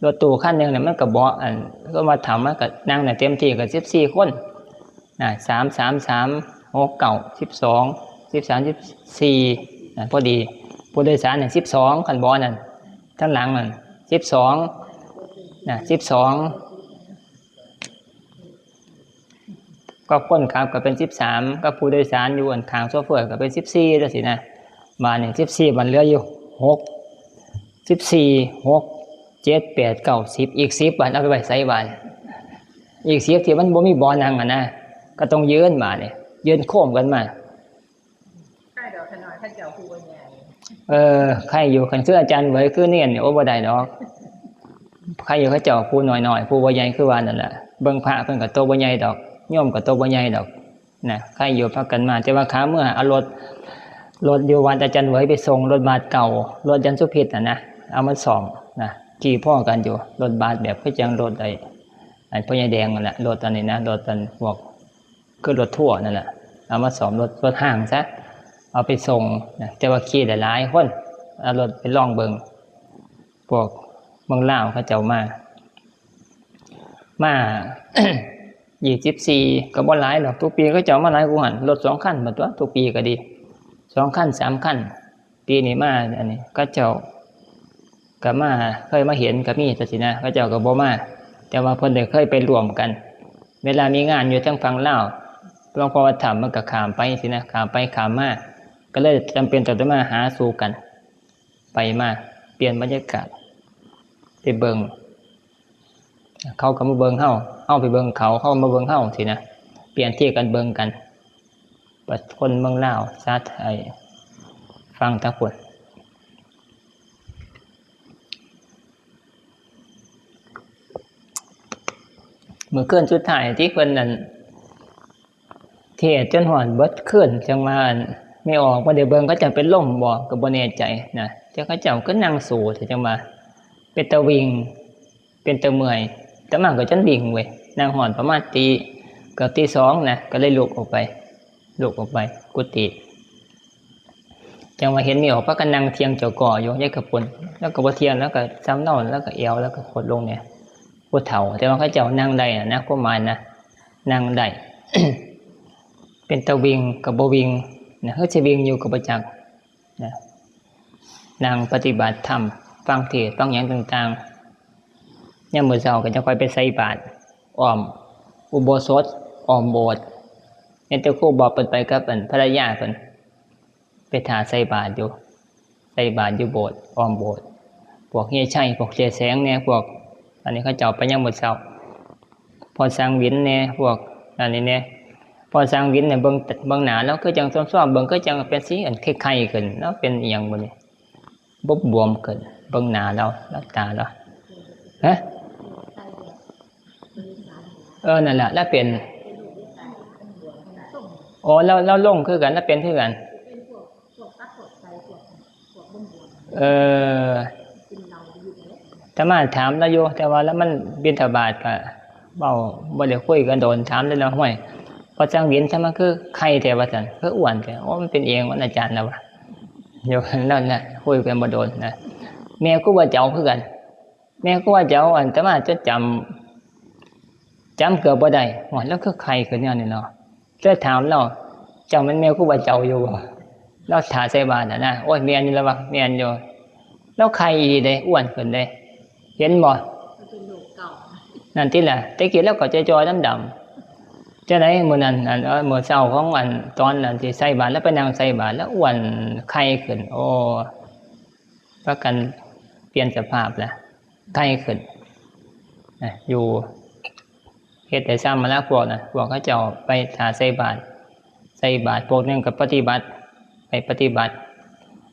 รถตู้คันหนึ่งเนี่ยมันก็เบาะ อัน ก็มาถาม มันก็นั่งได้เต็มที่ก็สิบสี่คน นะ สาม สาม สาม หก เก้า สิบสอง สิบสาม สิบสี่ นะ พอดี ผู้โดยสารเนี่ยสิบสอง คันเบาะนั่น ทั้งหลังนั่นสิบสอง นะ สิบสอง ก็คนขับก็เป็นสิบสาม ก็ผู้โดยสารอยู่อันข้างโชเฟอร์ก็เป็นสิบสี่จังซี้นะ บาดนี่สิบสี่ บาดเหลืออยู่หก สิบสี่ หก เจ็ด แปด เก้า สิบ อีกสิบ บาดเอาไปไว้ไสบาด อีกสิบ ที่มันบ่มีเบาะนั่งอะนะ ก็ต้องยืนบาดนี่ ยืนโค้งกันมา ใครดอกขะน้อย เขาเจ้าผู้บ่ใหญ่ เออ ใครอยู่ คันคืออาจารย์เหวยคือเนียนนี่ โอ้ บ่ได้ดอก ใครอยู่ เขาเจ้าผู้น้อยๆ ผู้บ่ใหญ่คือว่านั่นล่ะ เบิ่งพระเพิ่นก็โตบ่ใหญ่ดอก โยมก็โตบ่ใหญ่ดอก นะ ใครอยู่พากันมา แต่ว่าขาเมือเอารถ รถอยู่วัดอาจารย์เหวยไปส่ง รถบัสเก่า รถอาจารย์สุพิษน่ะนะ เอามาซ่อมนะ ขี่พ้อกันอยู่ รถบัสแบบคือจั่งรถไอ้ อันพ่อใหญ่แดงนั่นแหละ รถอันนี้นะ รถอันพวก คือรถทัวร์นั่นแหละ เอามาซ่อมรถ รถห้างซะ เอาไปส่งนะ แต่ว่าขี่ได้หลายคน เอารถไปลองเบิ่ง พวกเมืองลาวเขาเจ้ามา มา ยี่สิบสี่ ก็บ่หลายดอก ทุกปีเขาเจ้ามาหลายกว่าหั่น รถสองคันหมดตัว ทุกปีก็ดี สองคัน สามคัน ปีนี้มา อันนี้ เขาเจ้าก็มา เคยมาเห็นก็มีจั่งซี้นะ เขาเจ้าก็บ่มา แต่ว่าเพิ่นได้เคยไปร่วมกัน เวลามีงานอยู่ทางฝั่งลาว หลวงพ่อวัดถ้ำมันก็ข้ามไปจั่งซี้นะ ข้ามไปข้ามมา ก็เลยจำเป็นต้องได้มาหาสู่กัน ไปมา เปลี่ยนบรรยากาศ ไปเบิ่ง เขาก็มาเบิ่งเฮา เฮาไปเบิ่งเขา เขามาเบิ่งเฮาจั่งซี้นะ เปลี่ยนที่กันเบิ่งกัน บัดคนเมืองลาว ซาไทย ฟังทางพุ้น มื้อคืนสุดท้ายที่เพิ่นนั่น เทศน์จนฮอดเบิดคืน จั่งว่า อั่น แม่ออกบ่ได้เบิ่ง เขาเจ้าเป็นลมบ่ ก็บ่แน่ใจนะ แต่เขาเจ้าก็นั่งสู้ แต่จั่งว่า เป็นตาวิ่ง เป็นตาเมื่อย อาตมาก็จนวิ่งเว้ย นั่งฮอดประมาณตี เกือบตีสองนะ ก็เลยลุกออกไป ลุกออกไปกุฏิ จั่งว่าเห็นแม่ออกพากันนั่งเถียงเจ้าก่ออยู่ ยายกะปุน แล้วก็บ่เถียง แล้วก็ส่ำลาว แล้วก็แอว แล้วก็ขดลงเนี่ย ผู้เฒ่า แต่ว่าเขาเจ้านั่งได้นะ นะ ความหมายนะ นั่งได้ เป็นตาวิ่งก็บ่วิ่งนะ คือสิวิ่งอยู่ก็บ่จักนะ นั่งปฏิบัติธรรม ฟังเทศน์ ฟังหยังต่างๆ ยามมื้อเช้าก็จะค่อยไปใส่บาตร อ้อมอุโบสถ อ้อมโบสถ์ เห็นแต่ครูบาเพิ่นไปกับ อั่น ภรรยาเพิ่น ไปถ่าใส่บาตรอยู่ ใส่บาตรอยู่โบสถ์ อ้อมโบสถ์ พวกเฮียชัย พวกเจ๊แสงแหน่ พวก อันนี้เขาเจ้าไปยามมื้อเช้า พ่อสังวินแหน่ พวกอันนี้แหน่ พ่อสังวินเนี่ยเบิ่ง เบิ่งหน้าลาวคือจั่งซ้อมๆ เบิ่งคือจั่งเป็นสีอันไข้ๆ ขึ้น ลาวเป็นอิหยังบ่นี่ บวมๆ ขึ้น เบิ่งหน้าลาว ลาวตาลาว ฮะ เออ นั่นแหละ ลาวเป็น อ๋อ ลาว ลาวลงคือกัน ลาวเป็นคือกัน เออ อาตมาถามลาวอยู่ แต่ว่าลาวมันบิณฑบาตก็เว้าบ่ได้คุยกันโดน ถามลาวแล้ว "ห้วย พอจังเห็นซะมันคือไข่แท้ว่าซั่น คืออ้วนแท้ โอ้ มันเป็นเองของอาจารย์แล้ววะ เดี๋ยวนั่นนะ คุยกันบ่โดนนะ แม่ครูบาเจ้าคือกัน แม่ครูบาเจ้า อาตมาจดจำ จำเกือบบ่ได้ โอ้ย แล้วคือไข่ขึ้นแนวนี้เนาะ เลยถามลาว เจ้าแม่นแม่ครูบาเจ้าอยู่บ่ ลาวถ่าใส่บาตรน่ะนะ โอ้ย แม่นอยู่แล้ววะ แม่นอยู่ ลาวไข่อีหลีเด้ อ้วนขึ้นเด้ เห็นบ่ มันเป็นโรคเก่า นั่นติล่ะ แต่กี้ลาวก็จ่อยๆ ดำๆ จั่งใดมื้อนั้น อัน เอ่อ มื้อเช้าของอัน ตอนนั้นที่ใส่บาตร ลาวไปนั่งใส่บาตร ลาวอ้วนไข่ขึ้น โอ้ พากันเปลี่ยนสภาพแล้ว ไข่ขึ้นนะ อยู่ เฮ็ดได้ซ่ำมาแล้วพวกน่ะ พวกเขาเจ้าไปถ่าใส่บาตร ใส่บาตร พวกหนึ่งก็ปฏิบัติ ไปปฏิบัติ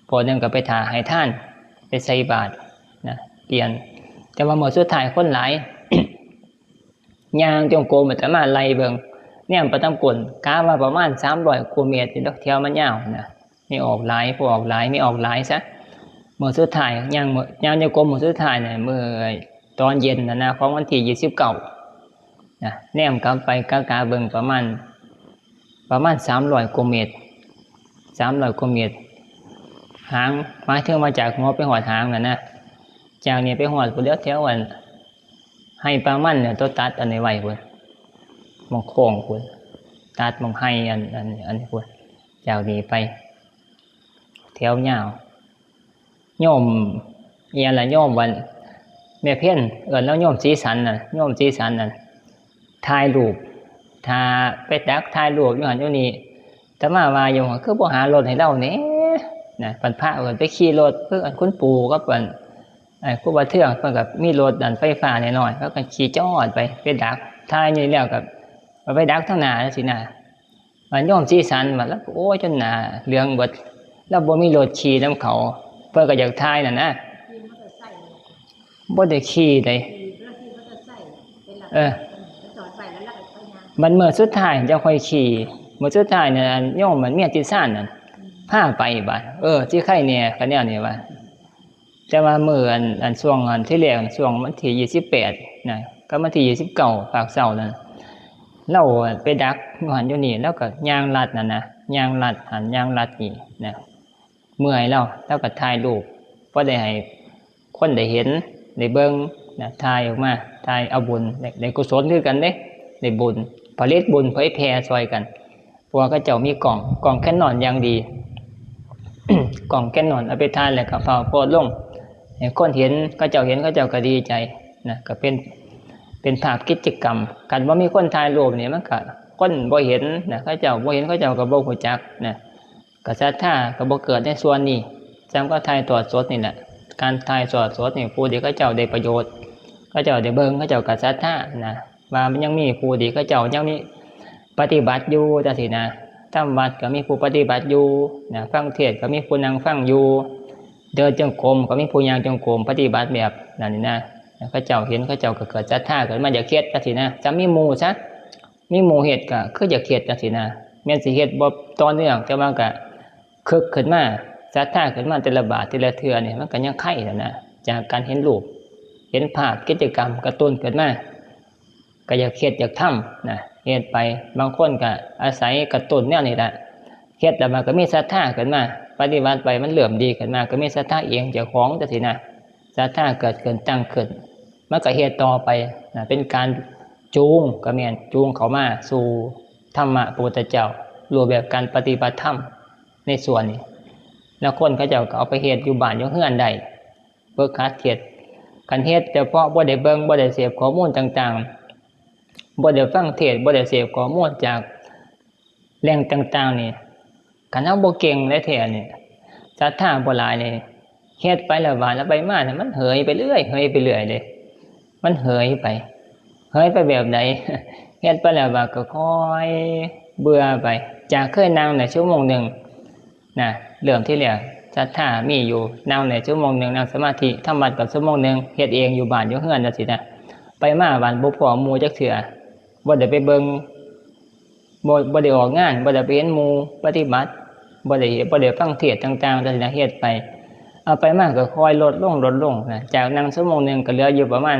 พวกหนึ่งก็ไปถ่าให้ทาน ไปใส่บาตรนะ เปลี่ยน แต่ว่ามื้อสุดท้ายคนหลาย ย่างจงกรม อาตมาไล่เบิ่ง แนมไปตามก้น กะว่าประมาณสามร้อยกว่าเมตรนี่ดอก แถวมันยาวนะ มีออกหลาย ผู้ออกหลาย มีออกหลายซะ มื้อสุดท้าย ย่างมื้อ ย่างจงกรมมื้อสุดท้ายน่ะ มื้อตอนเย็นน่ะนะ ของวันที่ยี่สิบเก้านะ แนมกลับไปกะกะเบิ่งประมาณ ประมาณสามร้อยกว่าเมตร สามร้อยกว่าเมตร หาง หมายถึงว่าจากหัวไปฮอดหางน่ะนะ จากนี่ไปฮอดพุ้นแหล้ว แถวอัน ไฮ่ปลามันเนี่ย ตัวตัดอันนี้ไว้พุ้น หม่องโค้งพุ้น ตัดหม่องไฮ่อัน อัน อันนี้พุ้น จากนี่ไป แถวยาว โยม อีหยังล่ะ โยมวัน แม่เพ็ญ เอิ้นลาวโยมศรีสันน่ะ โยมศรีสันน่ะ ถ่ายรูป ถ่า ไปดักถ่ายรูปอยู่หั่นอยู่นี่ อาตมาว่าอยู่ คือบ่หารถให้ลาวแหน่ นะ บัดพระเพิ่นไปขี่รถ คืออันคุณปู่กับอัน ไอ้ครูบาเทืองเพิ่นก็มีรถอันไฟฟ้าน้อยๆ เขาก็ขี่จอดไป ไปดัก ถ่ายนี่แล้วก็เอาไปดักทางหน้าจั่งซี้นะ บัดโยมศรีสันบัดลาว โอ้ย จนหน้าเหลืองเบิด ลาวบ่มีรถขี่นำเขา เพิ่นก็อยากถ่ายนั่นนะ ขี่มอเตอร์ไซค์ บ่ได้ขี่เด้ ขี่ ลาวขี่มอเตอร์ไซค์ เป็นหลัก เออ เออ จอดไว้แล้วลาวก็ไปย่าง บัดมื้อสุดท้ายจั่งค่อยขี่ มื้อสุดท้ายนั่น โยมมันเมียติดซ่านนั่น อืม พาไปบัด เออ สิไคแหน่ ก็แนวนี้ว่า แต่ว่ามื้ออัน อันช่วงอันที่แรก ช่วงวันที่ยี่สิบแปดนะ กับวันที่ยี่สิบเก้า ภาคเช้านั่น ลาวไปดักอยู่หั่นอยู่นี่ ลาวก็ย่างลัดนั่นนะ ย่างลัดหั่น ย่างลัดนี่นะ เมื่อยลาว ลาวก็ถ่ายรูป พอได้ให้คนได้เห็น ได้เบิ่งนะ ถ่ายออกมา ถ่ายเอาบุญ ได้ ได้กุศลคือกันเด้ ได้บุญ ผลิตบุญเผยแผ่ซ่อยกัน เพราะว่าเขาเจ้ามีกล้อง กล้องแคนนอนอย่างดี กล้องแคนนอนเอาไปถ่ายแล้วก็ฟ้าวโพสต์ลง ให้คนเห็น เขาเจ้าเห็น เขาเจ้าก็ดีใจนะ ก็เป็น เป็นภาพกิจกรรม คันบ่มีคนถ่ายรูปนี่ มันก็คนบ่เห็นนะ เขาเจ้าบ่เห็น เขาเจ้าก็บ่ฮู้จักนะ ก็ศรัทธาก็บ่เกิดในส่วนนี้ ส่ำก็ถ่ายทอดสดนี่แหละ การถ่ายทอดสดนี่ ผู้ที่เขาเจ้าได้ประโยชน์ เขาเจ้าได้เบิ่ง เขาเจ้าก็ศรัทธานะ ว่ามันยังมีผู้ที่เขาเจ้ายังมีปฏิบัติอยู่จั่งซี้นะ ทำวัดก็มีผู้ปฏิบัติอยู่นะ ฟังเทศน์ก็มีผู้นั่งฟังอยู่ เดินจงกรมก็มีผู้ย่างจงกรมปฏิบัติแบบนั้นนี่นะ เขาเจ้าเห็น เขาเจ้าก็เกิดศรัทธาขึ้นมาอยากเฮ็ดจั่งซี้นะ ส่ำมีหมู่ซะ มีหมู่เฮ็ดก็คืออยากเฮ็ดจั่งซี้นะ แม่นสิเฮ็ดบ่ต่อเนื่อง แต่ว่าก็คึกขึ้นมา ศรัทธาขึ้นมาแต่ละบาทแต่ละเทื่อนี่ มันก็ยังไคแล้วนะ จากการเห็นรูป เห็นภาพกิจกรรมกระตุ้นขึ้นมา ก็อยากเฮ็ดอยากทำนะ เฮ็ดไป บางคนก็อาศัยกระตุ้นแนวนี้แหละ เฮ็ดแล้วมันก็มีศรัทธาขึ้นมา ปฏิบัติไปมันเริ่มดีขึ้นมา ก็มีศรัทธาเองเจ้าของจั่งซี้นะ ศรัทธาเกิดขึ้นตั้งขึ้น มันก็เฮ็ดต่อไปนะ เป็นการจูง ก็แม่นจูงเข้ามาสู่ธรรมะพระพุทธเจ้า รูปแบบการปฏิบัติธรรมในส่วนนี้ แล้วคนเขาเจ้าก็เอาไปเฮ็ดอยู่บ้านอยู่เฮือนได้ ฝึกหัดเฮ็ด คันเฮ็ดเฉพาะบ่ได้เบิ่ง บ่ได้เสพข้อมูลต่างๆ บ่ได้ฟังเทศน์ บ่ได้เสพข้อมูลจากแหล่งต่างๆ นี่ คันเฮาบ่เก่งแท้ๆ นี่ ศรัทธาบ่หลายนี่ เฮ็ดไปแล้วบาดแล้วไปมาเนี่ย มันเหยไปเรื่อย เหยไปเรื่อยเด้ มันเหยไป เหยไปแบบใด เฮ็ดไปแล้วบาดก็ค่อยเบื่อไป จากเคยนั่งได้ชั่วโมงหนึ่งนะ เริ่มที่แรกศรัทธามีอยู่ นั่งได้ชั่วโมงหนึ่ง นั่งสมาธิ ทำวัดก็ชั่วโมงหนึ่ง เฮ็ดเองอยู่บ้านอยู่เฮือนจั่งซี้นะ ไปมาบาดบ่พ้อหมู่จักเทื่อ บ่ได้ไปเบิ่ง บ่ บ่ได้ออกงาน บ่ได้ไปเห็นหมู่ปฏิบัติ บ่ได้เฮ็ด บ่ได้ฟังเทศน์ต่างๆ จั่งซี้นะ เฮ็ดไป เอาไปมาก็ค่อยลดลง ลดลงนะ จากนั่งชั่วโมงหนึ่งก็เหลืออยู่ประมาณ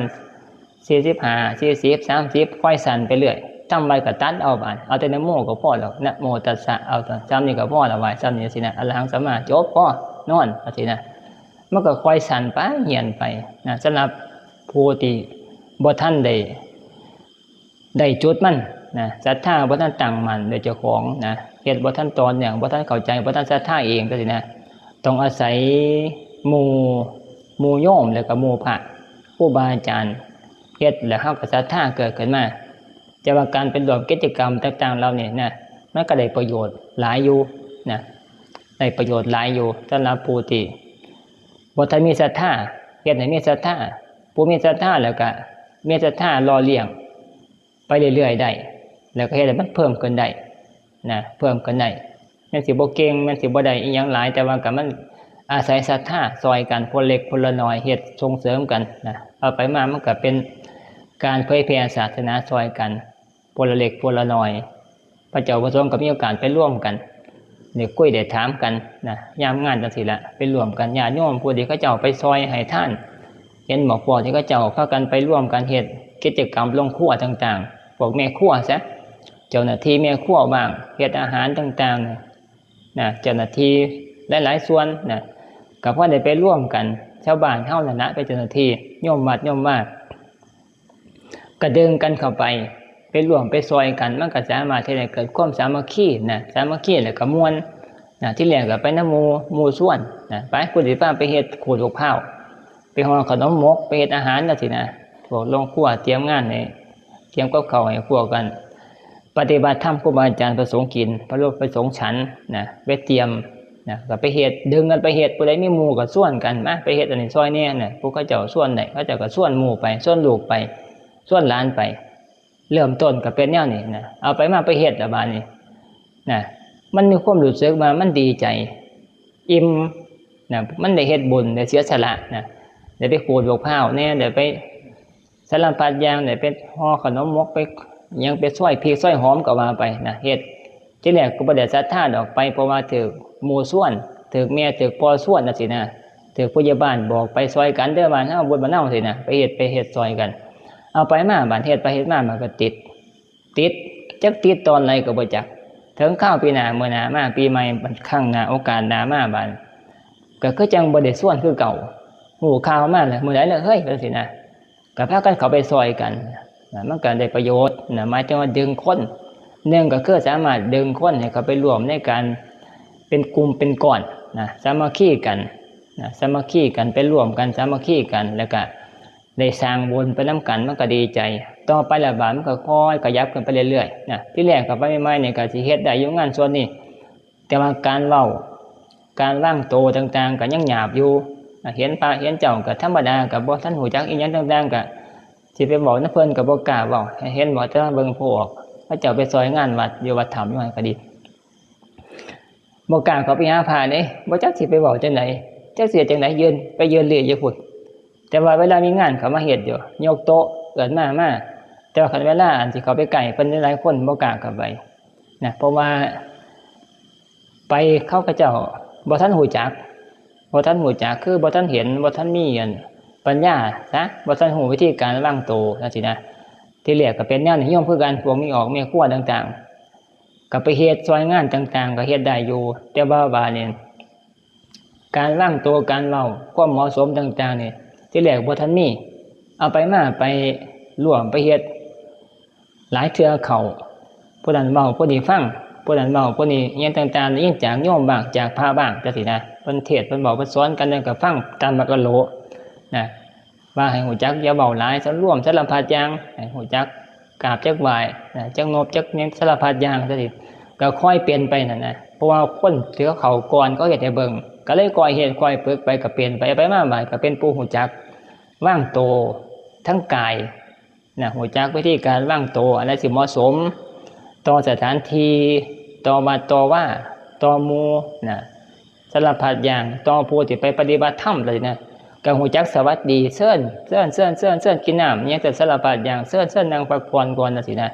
สี่สิบห้า สี่สิบ สามสิบ ค่อยสั้นไปเรื่อย ทำไว้ก็ตัดเอาบาด เอาแต่นะโมก็พอแล้ว นะโมตัสสะ เอาซ้ำนี้ก็พอแล้ว ไหว้ซ้ำนี้สินะ อะระหังสัมมา จบ พอ นอน จังซี่นะ มันก็ค่อยสั้นไป เหี่ยนไปนะ สำหรับผู้ที่บ่ทันได้ ได้จุดมันนะ ศรัทธาบ่ทันตั้งมั่นโดยเจ้าของนะ เฮ็ดบ่ทันต่อเนื่อง บ่ทันเข้าใจ บ่ทันศรัทธาเองจังซี่นะ ต้องอาศัยหมู่ หมู่โยม แล้วก็หมู่พระ ครูบาอาจารย์ เฮ็ดแล้วเฮาก็ศรัทธาเกิดขึ้นมา แต่ว่าการไปร่วมกิจกรรมต่างๆเหล่านี้นะ มันก็ได้ประโยชน์หลายอยู่นะ ได้ประโยชน์หลายอยู่ สำหรับผู้ที่บ่ทันมีศรัทธา เฮ็ดให้มีศรัทธา ผู้มีศรัทธาแล้วก็มีศรัทธาหล่อเลี้ยงไปเรื่อยๆได้ แล้วก็เฮ็ดให้มันเพิ่มขึ้นได้นะ เพิ่มขึ้นได้ แม้นสิบ่เก่ง แม้นสิบ่ได้อิหยังหลาย แต่ว่าก็มันอาศัยศรัทธาซ่อยกัน คนเล็กคนละน้อย เฮ็ดส่งเสริมกันนะ เอาไปมามันก็เป็นการเผยแผ่ศาสนาซ่อยกัน คนละเล็กคนละน้อย พระเจ้าพระสงฆ์ก็มีโอกาสไปร่วมกัน ได้คุยได้ถามกันนะ ยามงานจังซี่ละ ไปร่วมกัน ญาติโยมผู้ที่เขาเจ้าไปซ่อยให้ทาน เห็นบอกพวกที่เขาเจ้าพากันไปร่วมกันเฮ็ดกิจกรรมโรงครัวต่างๆ พวกแม่ครัวซะ เจ้าหน้าที่แม่ครัวบ้าง เฮ็ดอาหารต่างๆนะ เจ้าหน้าที่หลายๆส่วนนะ ก็พอได้ไปร่วมกัน ชาวบ้านเฮานั่นละเป็นเจ้าหน้าที่ โยมวัดโยมวา ก็ดึงกันเข้าไป ไปร่วมไปซ่อยกัน มันก็สามารถเฮ็ดให้เกิดความสามัคคีนะ สามัคคีแล้วก็ม่วนนะ ทีแรกก็ไปนำหมู่ หมู่ชวนนะ ไป กูสิพาไปเฮ็ดขูดบักพร้าว ไปห่อขนมหมก ไปเฮ็ดอาหารจังซี่นะ พวกโรงครัวเตรียมงานให้ เตรียมกับข้าวให้พวกกัน ปฏิบัติธรรมครูบาอาจารย์ พระสงฆ์กิน พระโลกพระสงฆ์ฉันนะ ไปเตรียมนะ ก็ไปเฮ็ด ดึงกันไปเฮ็ด ผู้ใดมีหมู่ก็ชวนกัน มา ไปเฮ็ดอันนี้ซ่อยแหน่นะ ผู้เขาเจ้าชวนได้ เขาเจ้าก็ชวนหมู่ไป ชวนลูกไป ชวนหลานไป เริ่มต้นก็เป็นแนวนี้นะ เอาไปมาไปเฮ็ดละบาดนี้นะ มันมีความรู้สึกว่ามันดีใจ อิ่มนะ มันได้เฮ็ดบุญ ได้เสียสละนะ ได้ไปขูดบักพร้าวแหน่ ได้ไปสารพัดอย่าง ได้ไปห่อขนมหมก ไปหยัง ไปซ่อยพริกซ่อยหอมก็ว่าไปนะ เฮ็ด ทีแรกก็บ่ได้ศรัทธาดอก ไป เพราะว่าถืกหมู่ชวน ถืกแม่ถืกพ่อชวนจังซี่นะ ถืกผู้ใหญ่บ้านบอก ไปซ่อยกันเด้อบ้านเฮา บุญบ้านเฮา จังซี่นะ ไปเฮ็ด ไปเฮ็ดซ่อยกัน เอาไปมา บาดเฮ็ดไปเฮ็ดมา มันก็ติด ติด จักติดตอนใดก็บ่จัก ถึงคราวปีหน้า มื้อหน้ามา ปีใหม่ ครั้งหน้า โอกาสหน้ามาบาด ก็คือจั่งบ่ได้ชวนคือเก่า ฮู้ข่าวมาแล้ว มื้อใดแล้วเฮ้ย จังซี่นะ ก็พากันเข้าไปซ่อยกันนะ มันก็ได้ประโยชน์นะ หมายถึงว่าดึงคน หนึ่งก็คือสามารถดึงคนให้เข้าไปร่วมในการเป็นกลุ่มเป็นก้อนนะ สามัคคีกันนะ สามัคคีกัน ไปร่วมกัน สามัคคีกัน แล้วก็ได้สร้างบุญไปนำกัน มันก็ดีใจ ต่อไปละบาดมันก็ค่อยขยับขึ้นไปเรื่อยๆนะ ทีแรกเข้าไปใหม่ๆนี่ก็สิเฮ็ดได้อยู่งานส่วนนี้ แต่ว่าการเว้า การวางโตต่างๆก็ยังหยาบอยู่ เห็นพระเห็นเจ้าก็ธรรมดา ก็บ่ทันฮู้จักอิหยังต่างๆ ก็สิไปเว้านำเพิ่นก็บ่กล้าเว้า เห็นบ่ แต่ว่าเบิ่งผู้ออก เขาเจ้าไปซ่อยงานวัด อยู่วัดถ้ำอยู่หั่นก็ดี บ่กล้าเข้าไปหาพระเด้ บ่จักสิไปเว้าจั่งใด จักสิเฮ็ดจั่งใด ยืน ไปยืนหลีอยู่พุ้น แต่ว่าเวลามีงานเขามาเฮ็ดอยู่ ยกโต๊ะ เอิ้นมา มา แต่ว่าคันเวลาอันสิเข้าไปใกล้เพิ่นหลายๆคน บ่กล้าเข้าไปนะ เพราะว่า ไปเขาก็เจ้าบ่ทันฮู้จัก บ่ทันฮู้จัก คือบ่ทันเห็น บ่ทันมีอันปัญญาซะ บ่ทันฮู้วิธีการวางโตจังซี่นะ ทีแรกก็เป็นแนวนี้โยมคือกัน พวกมีออกแม่ครัวต่างๆ ก็ไปเฮ็ดซ่อยงานต่างๆ ก็เฮ็ดได้อยู่ แต่ว่าบาดนี้ การวางโต การเว้า ความเหมาะสมต่างๆ นี่ ทีแรกบ่ทันมี เอาไปมาไปร่วมไปเฮ็ด หลายเทื่อเข้า ผู้นั้นเว้าผู้นี้ฟัง ผู้นั้นเว้าผู้นี้อิหยังต่างๆ ได้ยินจากโยมบ้าง จากพระบ้างจังซี่นะ เพิ่นเทศน์เพิ่นเว้าเพิ่นสอนกัน แล้วก็ฟังตามมากะโหลนะ ว่าให้ฮู้จักอย่าเว้าหลาย สำรวมสารพัดอย่าง ให้ฮู้จักกราบจักไหว้นะ จักนบจักหยังสารพัดอย่างจังซี่ ก็ค่อยเปลี่ยนไปนั่นนะ เพราะว่าคนที่เขาเข้าก่อนเขาเฮ็ดให้เบิ่ง ก็เลยค่อยเฮ็ดค่อยฝึกไป ก็เปลี่ยนไป ไปมาบาดก็เป็นผู้ฮู้จักวางโตทั้งกาย นะ ฮู้จักวิธีการวางโต อันใดสิเหมาะสม ต่อสถานที่ ต่อวัดต่อวา ต่อหมู่นะ สารพัดอย่าง ต่อผู้ที่ไปปฏิบัติธรรมเลยนะ ก็ฮู้จักสวัสดี เชิญ เชิญ เชิญ เชิญ เชิญกินน้ำ อิหยังแต่สารพัดอย่าง เชิญ เชิญนั่งพักผ่อนก่อนจังซี่นะ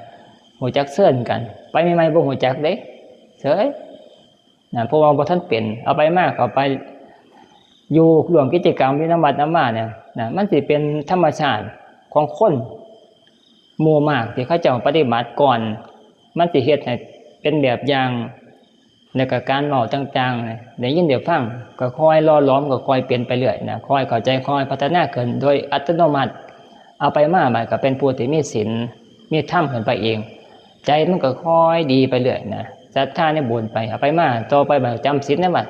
ฮู้จักเชิญกัน ไปใหม่ๆ บ่ฮู้จักเด้ เฉย นะ เพราะว่าบ่ทันเป็น เอาไปมาเข้าไป อยู่ร่วมกิจกรรมอยู่นำวัดนำวาเนี่ยนะ มันสิเป็นธรรมชาติของคน หมู่มากที่เขาเจ้าปฏิบัติก่อน มันสิเฮ็ดให้เป็นแบบอย่าง แล้วก็การเว้าต่างๆเนี่ย ได้ยินได้ฟัง ก็ค่อยหล่อหลอม ก็ค่อยเปลี่ยนไปเรื่อยนะ ค่อยเข้าใจ ค่อยพัฒนาขึ้นโดยอัตโนมัติ เอาไปมาบัดก็เป็นผู้ที่มีศีล มีธรรมขึ้นไปเอง ใจมันก็ค่อยดีไปเรื่อยนะ ศรัทธาในบุญไป เอาไปมา ต่อไปบัดจำศีลนะบัด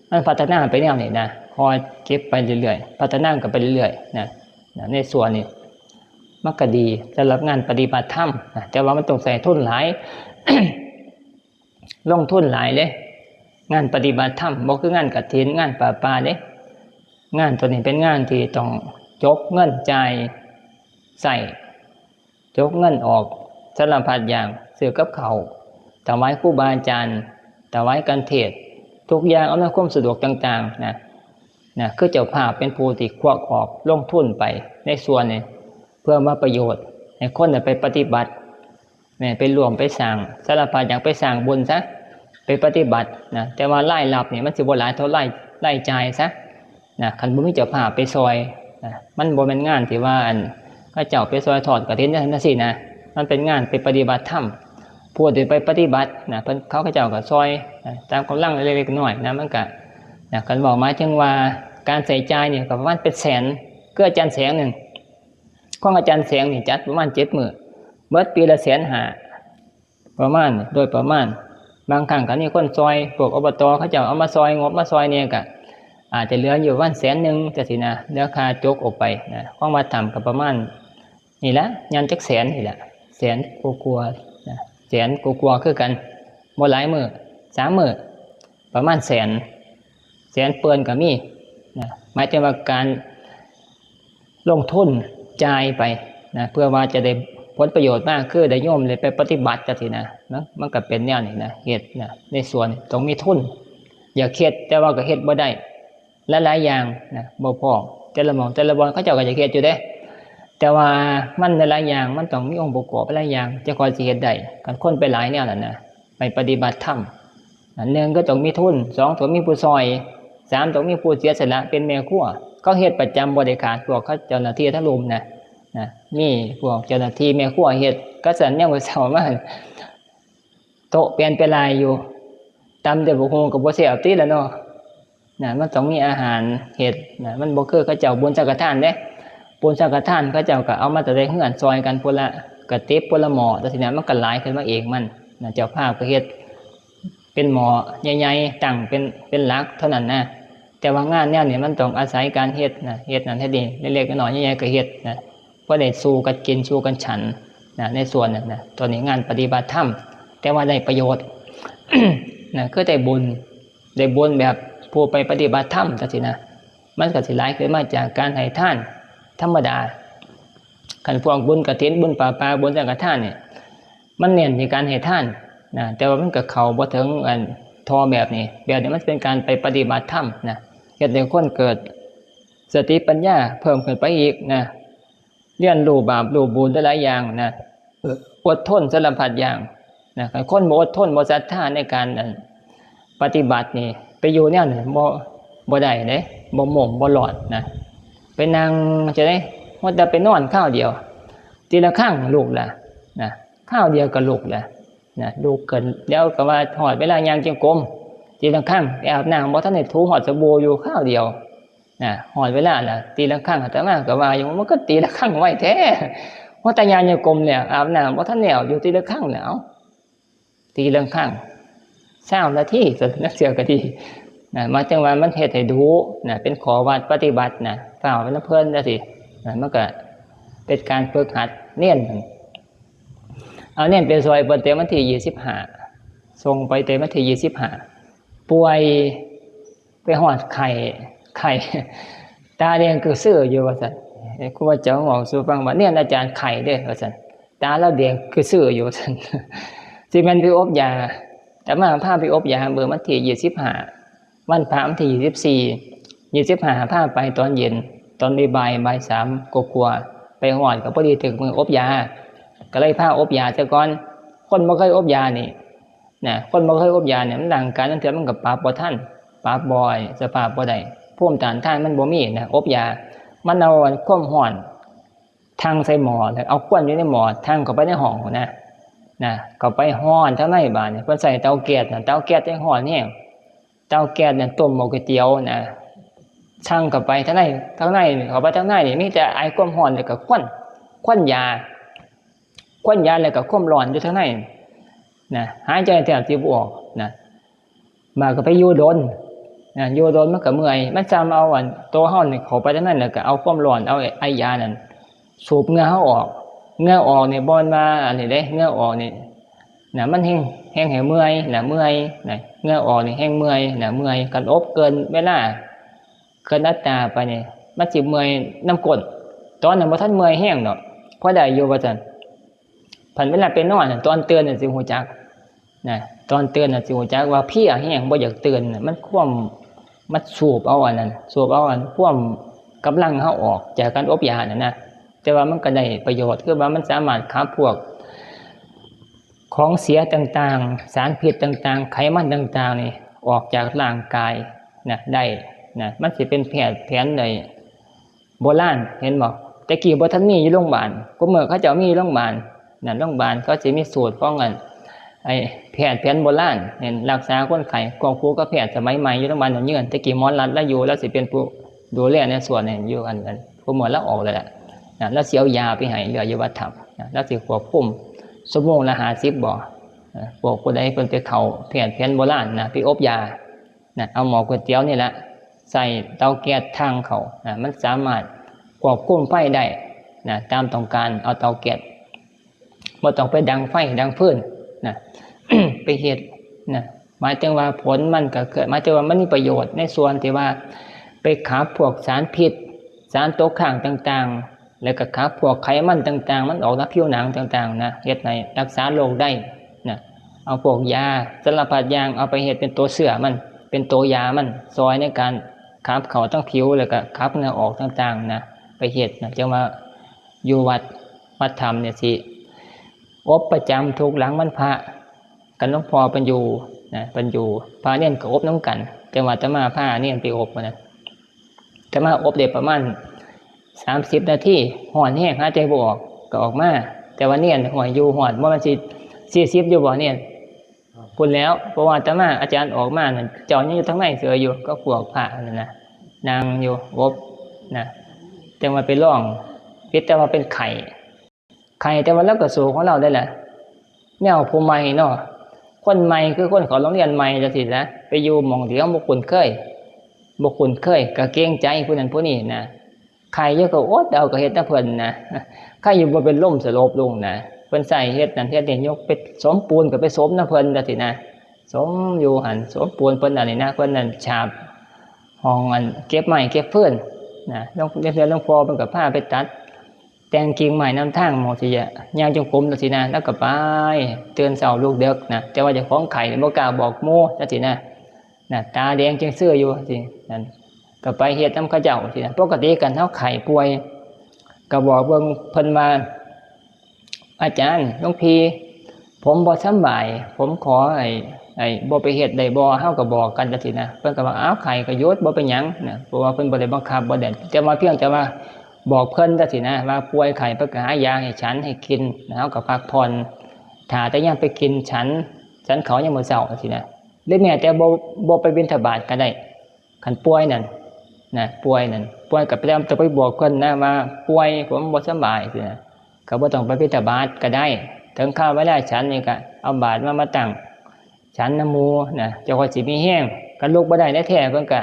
มันพัฒนาไปแนวนี้นะ ค่อยเก็บไปเรื่อยๆ พัฒนากันไปเรื่อยๆนะ นะ ในส่วนนี้ มันก็ดีสำหรับงานปฏิบัติธรรมนะ แต่ว่ามันต้องใช้ทุนหลาย ลงทุนหลายเด้ งานปฏิบัติธรรม บ่คืองานกฐิน งานผ้าป่าเด้ งานตัวนี้เป็นงานที่ต้องจกเงินจ่ายใช้ จกเงินออกสารพัดอย่าง ซื้อกับข้าว ถวายครูบาอาจารย์ ถวายการเทศน์ ทุกอย่างอำนวยความสะดวกต่างๆนะ นะ คือเจ้าภาพเป็นผู้ที่ควักออกลงทุนไปในส่วนนี้ เพื่อมาประโยชน์ให้คนได้ไปปฏิบัติ แม่นไปร่วมไปสร้างสารพัดอย่าง ไปสร้างบุญซะ ไปปฏิบัตินะ แต่ว่ารายรับนี่มันสิบ่หลายเท่าราย รายจ่ายซะนะ คันบ่มีเจ้าภาพไปซอยนะ มันบ่แม่นงานที่ว่าอัน เขาเจ้าไปซอยทอดกฐินจังซี่นะ มันเป็นงานไปปฏิบัติธรรม ผู้ที่ไปปฏิบัตินะ เพิ่น เขาเจ้าก็ซอยนะ ตามกำลังเล็กๆน้อยๆนะ มันก็นะ คันเว้าหมายถึงว่าการใช้จ่ายนี่ก็ประมาณเป็นแสน คืออาจารย์แสงหนึ่ง ของอาจารย์แสงนี่จัดประมาณเจ็ดมื้อ เบิดปีละแสนห้า ประมาณ โดยประมาณ บางครั้งก็มีคนซอย พวก อบต เขาเจ้าเอามาซอย งบมาซอยเนี่ยก็ อาจจะเหลืออยู่ประมาณแสนหนึ่งจังซี่นะ เหลือค่าจกออกไปนะ ของวัดถ้ำก็ประมาณ นี่ละ ยามจักแสนนี่ละ แสนกว่าๆนะ แสนกว่าๆคือกัน บ่หลายมื้อ สามมื้อ ประมาณแสน แสนเปือนก็มีนะ หมายถึงว่าการลงทุนจ่ายไปนะ เพื่อว่าจะได้ผลประโยชน์มาก คือได้โยมได้ไปปฏิบัติจังซี่นะ มัน มันก็เป็นแนวนี้นะ เฮ็ดนะ ในส่วนต้องมีทุน อยากเฮ็ด แต่ว่าก็เฮ็ดบ่ได้ หลายๆอย่างนะ บ่พอ แต่ละหม่องแต่ละบ่อนเขาเจ้าก็อยากเฮ็ดอยู่เด้ แต่ว่ามันหลายๆอย่าง มันต้องมีองค์ประกอบหลายอย่าง จั่งค่อยสิเฮ็ดได้ คันคนไปหลายแนวนั่นนะ ไปปฏิบัติธรรม อันหนึ่งก็ต้องมีทุน สองต้องมีผู้ซอย สามต้องมีผู้เสียสละเป็นแม่ครัว เขาเฮ็ดประจำบ่ได้ขาด พวกเขาเจ้าหน้าที่ทั้งลุมนะ นะ มีพวกเจ้าหน้าที่แม่ครัวเฮ็ด กะซั้นยามมื้อเช้ามา โต๊ะเปลี่ยนไปหลายอยู่ ตำแต่บักหุ่งก็บ่แซ่บติล่ะเนาะ นะ มันต้องมีอาหารเฮ็ดนะ มันบ่คือเขาเจ้าบุญสังฆทานเด้ บุญสังฆทานเขาเจ้าก็เอามาแต่ในเฮือนซอยกัน ผู้ละกระติบ ผู้ละหม้อ จังซี่นะ มันก็หลายขึ้นมาเองมันนะ เจ้าภาพก็เฮ็ดเป็นหม้อใหญ่ๆ ตั้งเป็น เป็นหลักเท่านั้นนะ แต่ว่างานแนวนี้มันต้องอาศัยการเฮ็ดนะ เฮ็ดนั่นเฮ็ดนี่ เล็กๆน้อยๆ ใหญ่ๆก็เฮ็ดนะ พอได้สู่กันกินสู่กันฉันนะ ในส่วนนั้นนะ ตัวนี้งานปฏิบัติธรรม แต่ว่าได้ประโยชน์ นะ คือได้บุญ ได้บุญแบบผู้ไปปฏิบัติธรรมจังซี่นะ มันก็สิหลายขึ้นมาจากการให้ทานธรรมดา คันพวกบุญกฐิน บุญผ้าป่า บุญสังฆทานเนี่ย มันเน้นที่การให้ทานนะ แต่ว่ามันก็เข้าบ่ถึงอันทอแบบนี้ แบบนี้มันเป็นการไปปฏิบัติธรรมนะ เฮ็ดให้คนเกิดสติปัญญาเพิ่มขึ้นไปอีกนะ เรียนรู้บาปรู้บุญหลายๆอย่างนะ อดทนสารพัดอย่างนะ คันคนบ่อดทน บ่ศรัทธาในการ อัน ปฏิบัตินี่ ไปอยู่แนวนั้นบ่ บ่ได้เด้ บ่ม่มบ่รอดนะ ไปนั่งจะได้ ว่าแต่ไปนอนคราวเดียว ตีละครั้งลุกละนะ คราวเดียวก็ลุกละนะ ลุกขึ้น เดี๋ยวก็ว่าฮอดเวลาย่างจงกรม ตีละครั้ง ไปอาบน้ำ บ่ทันได้ถูฮอดสบู่อยู่ คราวเดียวนะ ฮอดเวลาละ ตีละครั้ง อาตมาก็ว่าอยู่ มันก็ตีละครั้งไวแท้ ว่าแต่ย่างจงกรมแล้ว อาบน้ำบ่ทันแล้วอยู่ ตีละครั้งแล้ว ตีละครั้ง ซาวนาที ก็นักเสียก็ดีนะ หมายถึงว่ามันเฮ็ดให้ดูนะ เป็นข้อวัดปฏิบัตินะ ฟ้าวไปนำเพิ่นจังซี่นะ มันก็เป็นการฝึกหัดเณร เอาเณรไปซอยเพิ่นแต่วันที่ยี่สิบห้า ส่งไปแต่วันที่ยี่สิบห้า ป่วย ไปฮอดไข้ ไข้ ตาแดงกระเซื้ออยู่ว่าซั่น ครูบาเจ้าเว้าสู่ฟังว่า "เณรอาจารย์ไข้เด้อ" ว่าซั่น "ตาลาวแดงกระเซื้ออยู่" ว่าซั่น สิแม่นไปอบยา อาตมาพาไปอบยาเมื่อวันที่ยี่สิบห้า วันพระวันที่ยี่สิบสี่ ยี่สิบห้า พาไปตอนเย็น ตอนบ่ายๆ บ่ายสามกว่าๆ ไปฮอดก็พอดีถึงมื้ออบยา ก็เลยพาอบยาซะก่อน คนบ่เคยอบยานี่นะ คนบ่เคยอบยาเนี่ย มันร่างกายลางเทื่อมันก็ปรับบ่ทัน ปรับบ่อย สภาพบ่ได้ ภูมิต้านทานมันบ่มีนะ อบยา มันเอาความร้อน ทั้งใส่หม้อแล้วเอาควันอยู่ในหม้อทั้งเข้าไปในห้องนะ นะ เข้าไปฮ้อนทางในบาดนี้ เพิ่นใส่เตาแก๊สนะ เตาแก๊สยังฮ้อนแฮง เตาแก๊สเนี่ยต้มหม้อก๋วยเตี๋ยวนะ ทั้งเข้าไปทางใน ทางใน เข้าไปทางในนี่มีแต่ไอความฮ้อนแล้วก็ควัน ควันยา ควันยาแล้วก็ความร้อนอยู่ทางในนะ หายใจแทบสิบ่ออกนะ บาดก็ไปอยู่โดนนะ อยู่โดนมันก็เมื่อย มันส่ำเอาอันตัวเฮานี่เข้าไปทางนั้น แล้วก็เอาความร้อน เอาไอยานั่นสูบเหงื่อเฮาออก เหงื่อออกนี่บ่แม่นว่าอันนี้เด้ เหงื่อออกนี่นะ มันแฮง แฮงให้เมื่อยนะ เมื่อยนะ เหงื่อออกนี่แฮงเมื่อยนะ เมื่อย คันอบเกินเวลา เกินอัตราไปนี่ มันสิเมื่อยนำก้น ตอนนั้นบ่ทันเมื่อยแฮงดอก พอได้อยู่ว่าซั่น พันเวลาไปนอนน่ะ ตอนตื่นน่ะสิฮู้จักนะ ตอนตื่นน่ะสิฮู้จักว่าเพลียแฮง บ่อยากตื่นน่ะ มันความ มันสูบเอาอันนั้น สูบเอาอันความกำลังเฮาออกจากการอบยาน่ะนะ แต่ว่ามันก็ได้ประโยชน์ คือว่ามันสามารถขับพวกของเสียต่างๆ สารพิษต่างๆ ไขมันต่างๆ นี่ออกจากร่างกายนะ ได้นะ มันสิเป็นแพทย์แผนใด โบราณ เห็นบ่ แต่กี้บ่ทันมีอยู่โรงบาล คุมื้อเขาเจ้ามีอยู่โรงบาล นั่น โรงบาลเขาสิมีสูตรของอัน ไอ้แพทย์แผนโบราณ เห็น รักษาคนไข้ ควบคู่กับแพทย์สมัยใหม่อยู่โรงบาลดอนเยือน แต่กี้หมอรัฐลาวอยู่ ลาวสิเป็นผู้ดูแลในส่วนนี้อยู่ อัน อัน คุมื้อลาวออกแล้วล่ะ นะ ลาวสิเอายาไปให้ เลือดอยู่วัดถ้ำนะ ลาวสิควบคุม ชั่วโมงละห้าสิบบ่ เอ่อ พวกผู้ใดเพิ่นไปเข้าแพทย์แผนโบราณนะ ไปอบยา นะ เอาหม้อก๋วยเตี๋ยวนี่แหละใส่เตาแก๊สทางเข้านะ มันสามารถควบคุมไฟได้นะ ตามต้องการ เอาเตาแก๊ส บ่ต้องไปดังไฟดังฟืนนะ ไปเฮ็ดนะ หมายถึงว่าผลมันก็คือ หมายถึงว่ามันมีประโยชน์ในส่วนที่ว่าไปขับพวกสารพิษ สารตกค้างต่างๆ แล้วก็ขับพวกไขมันต่างๆ มันออกจากผิวหนังต่างๆ นะ เฮ็ดให้รักษาโรคได้นะ เอาพวกยาสารพัดอย่างเอาไปเฮ็ดเป็นตัวเชื้อมัน เป็นตัวยามัน ซ่อยในการขับเข้าทางผิว แล้วก็ขับเหงื่อออกต่างๆ นะ ไปเฮ็ดนะ จั่งว่าอยู่วัด วัดถ้ำเนี่ยสิอบประจำทุกหลังวันพระ คันหลวงพ่อเพิ่นอยู่นะ เพิ่นอยู่ พระเณรก็อบนำกัน จั่งว่าอาตมาพาเณรไปอบมื้อนั้น อาตมาอบได้ประมาณสามสิบนาที ฮ้อนแฮง หายใจบ่ออก ก็ออกมา แต่ว่าเณร ห้วย อยู่ฮอดบ่แม่นสิสี่สิบอยู่บ่เณร พุ้นแหล้ว เพราะว่าอาตมา อาจารย์ออกมานั่น เจ้ายังอยู่ทางในเสืออยู่ กับพวกพระนั่นนะ นั่งอยู่อบนะ จั่งว่าไปลอง ผิดแต่ว่าเป็นไข้ ไข้ แต่ว่าลาวก็สู้ของลาวได้ล่ะ แนวผู้ใหม่เนาะ คนใหม่คือคนเข้าโรงเรียนใหม่จั่งซี้นะ ไปอยู่หม่องที่เฮาบ่คุ้นเคย บ่คุ้นเคย ก็เกรงใจผู้นั้นผู้นี้นะ ไข้อยู่ก็อดเอา ก็เฮ็ดนำเพิ่นนะ ไข้อยู่บ่เป็นลมสลบลงนะ เพิ่นใส่เฮ็ดนั่นเฮ็ดนี่ ยกไปสมปูนก็ไปสมนำเพิ่นจั่งซี้นะ สมอยู่หั่น สมปูนเพิ่นอันนี้นะ เพิ่นนั่นฉาบห้องอันเก็บไม้เก็บฟืนนะ หลวง เดี๋ยวหลวงพ่อเพิ่นก็พาไปตัด แต่งกิ่งไม้นำทาง หม่องสิย่างจงกรมจั่งซี้นะ ลาวก็ไป ตื่นเช้าลุกดึกนะ แต่ว่าเจ้าของไข้นี่บ่กล้าบอกหมู่จั่งซี้นะ นะ ตาแดงจึงซื่ออยู่จั่งซี้ นั่น ก็ไปเฮ็ดนำเขาเจ้าจั่งซี้นะ ปกติคันเฮาไข้ป่วย ก็บอกเบิ่งเพิ่นว่า อาจารย์ หลวงพี่ ผมบ่สำบาย ผมขอไอ้ ไอ้ บ่ไปเฮ็ดได้บ่ เฮาก็บอกกันจั่งซี้นะ เพิ่นก็ว่า อ้าว ไข้ก็หยุด บ่เป็นหยังนะ เพราะว่าเพิ่นบ่ได้บังคับ บ่ได้ แต่ว่าเพียงแต่ว่าบอกเพิ่นจั่งซี้นะ ว่าป่วยไข้ เพิ่นก็หายาให้ฉันให้กิน เฮาก็พักผ่อน ถ้าแต่ยังไปกินฉัน ฉันข้าวยามมื้อเช้าจั่งซี้นะ หรือแม้แต่บ่ บ่ไปบิณฑบาตก็ได้ คันป่วยนั่นนะ ป่วยนั่น ป่วยก็ไปแล้วจะไปบอกเพิ่นนะว่าป่วย ผมบ่สำบายจั่งซี้นะ ก็บ่ต้องไปบิณฑบาตก็ได้ ถึงคราวเวลาฉันนี่ก็เอาบาตรมา มาตั้งฉันนำหมู่นะ เจ้าก็สิมีแฮง คันลุกบ่ได้แท้ๆ เพิ่นก็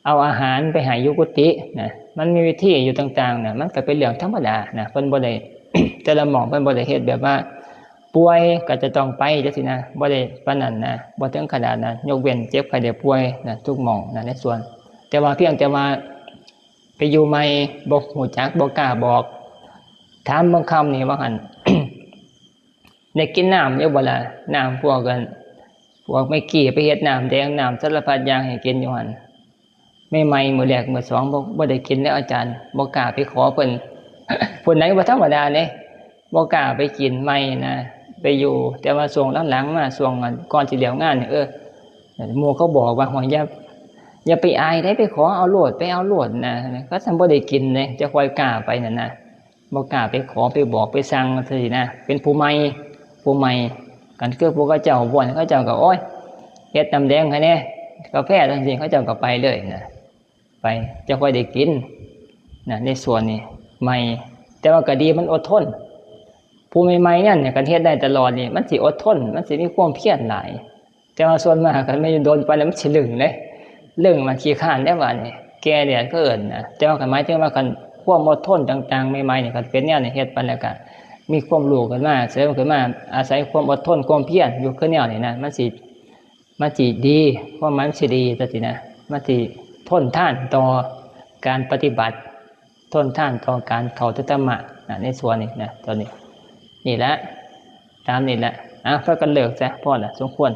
เอาอาหารไปให้อยู่กุฏินะ มันมีวิธีอยู่ต่างๆ นะ มันก็เป็นเรื่องธรรมดานะ เพิ่นบ่ได้ แต่ละหม่องเพิ่นบ่ได้เฮ็ดแบบว่าป่วยก็จะต้องไปจั่งซี้นะ บ่ได้ปานนั้นนะ บ่ถึงขนาดนั้น ยกเว้นเจ็บไข้ได้ป่วยนะ ทุกหม่องนะ ในส่วน แต่ว่าเพียงแต่ว่าไปอยู่ใหม่ บ่ฮู้จัก บ่กล้าบอก ถามบางคำนี่ว่าหั่น ได้กินน้ำอยู่บ่ล่ะ น้ำพวกกัน พวกแม่กี้ไปเฮ็ดน้ำแดง น้ำสารพัดอย่างให้กินอยู่หั่น ใหม่ๆ มื้อแรกมื้อสอง บ่ บ่ได้กินแล้วอาจารย์ บ่กล้าไปขอเพิ่น ผู้ใดบ่ธรรมดาเด้ บ่กล้าไปกินใหม่นะ ไปอยู่ แต่ว่าช่วงหลังๆ มา ช่วงก่อนสิแล้วงานนี่ เออ หมู่เขาบอกว่า "โอ้ย อย่า อย่าไปอายเด้ ไปขอเอาโลด ไปเอาโลด" นะ เขาซั่นบ่ได้กินเด้ จะค่อยกล้าไปนั่นนะ บ่กล้าไปขอไปบอกไปสั่งจั่งซี้นะ เป็นผู้ใหม่ ผู้ใหม่ คันคือพวกเขาเจ้าบ่อน เขาเจ้าก็ โอ๊ย เฮ็ดน้ำแดงให้แหน่ กาแฟจั่งซี้ เขาเจ้าก็ไปเลยนะ ไป จะค่อยได้กินนะ ในส่วนนี้ ใหม่ แต่ว่าก็ดีมันอดทน ผู้ใหม่ๆเนี่ย คันเฮ็ดได้ตลอดนี่ มันสิอดทน มันสิมีความเพียรหลาย แต่ว่าส่วนมากคันแม่นอยู่โดนไปแล้วมันสิลึงเด้ ลึง มันขี้คร้านเด้ บาดนี้ แก่แดดคือเอิ้นนะ แต่ว่าคันหมายถึงว่าคันความอดทนต่างๆ ใหม่ๆนี่ คันเป็นแนวนี้เฮ็ดไปแล้วก็มีความรู้ขึ้นมา เสริมขึ้นมา อาศัยความอดทน ความเพียรอยู่คือแนวนี้นะ มันสิ มันสิดี ความหมายมันสิดีจั่งซี้นะ มันสิทนทานต่อการปฏิบัติ ทนทานต่อการเข้าถึงธรรมะนะ ในส่วนนี้นะ ตอนนี้ นี่แหละ ตามนี่แหละ อ่ะ พากันเลิกซะ พอละ สมควร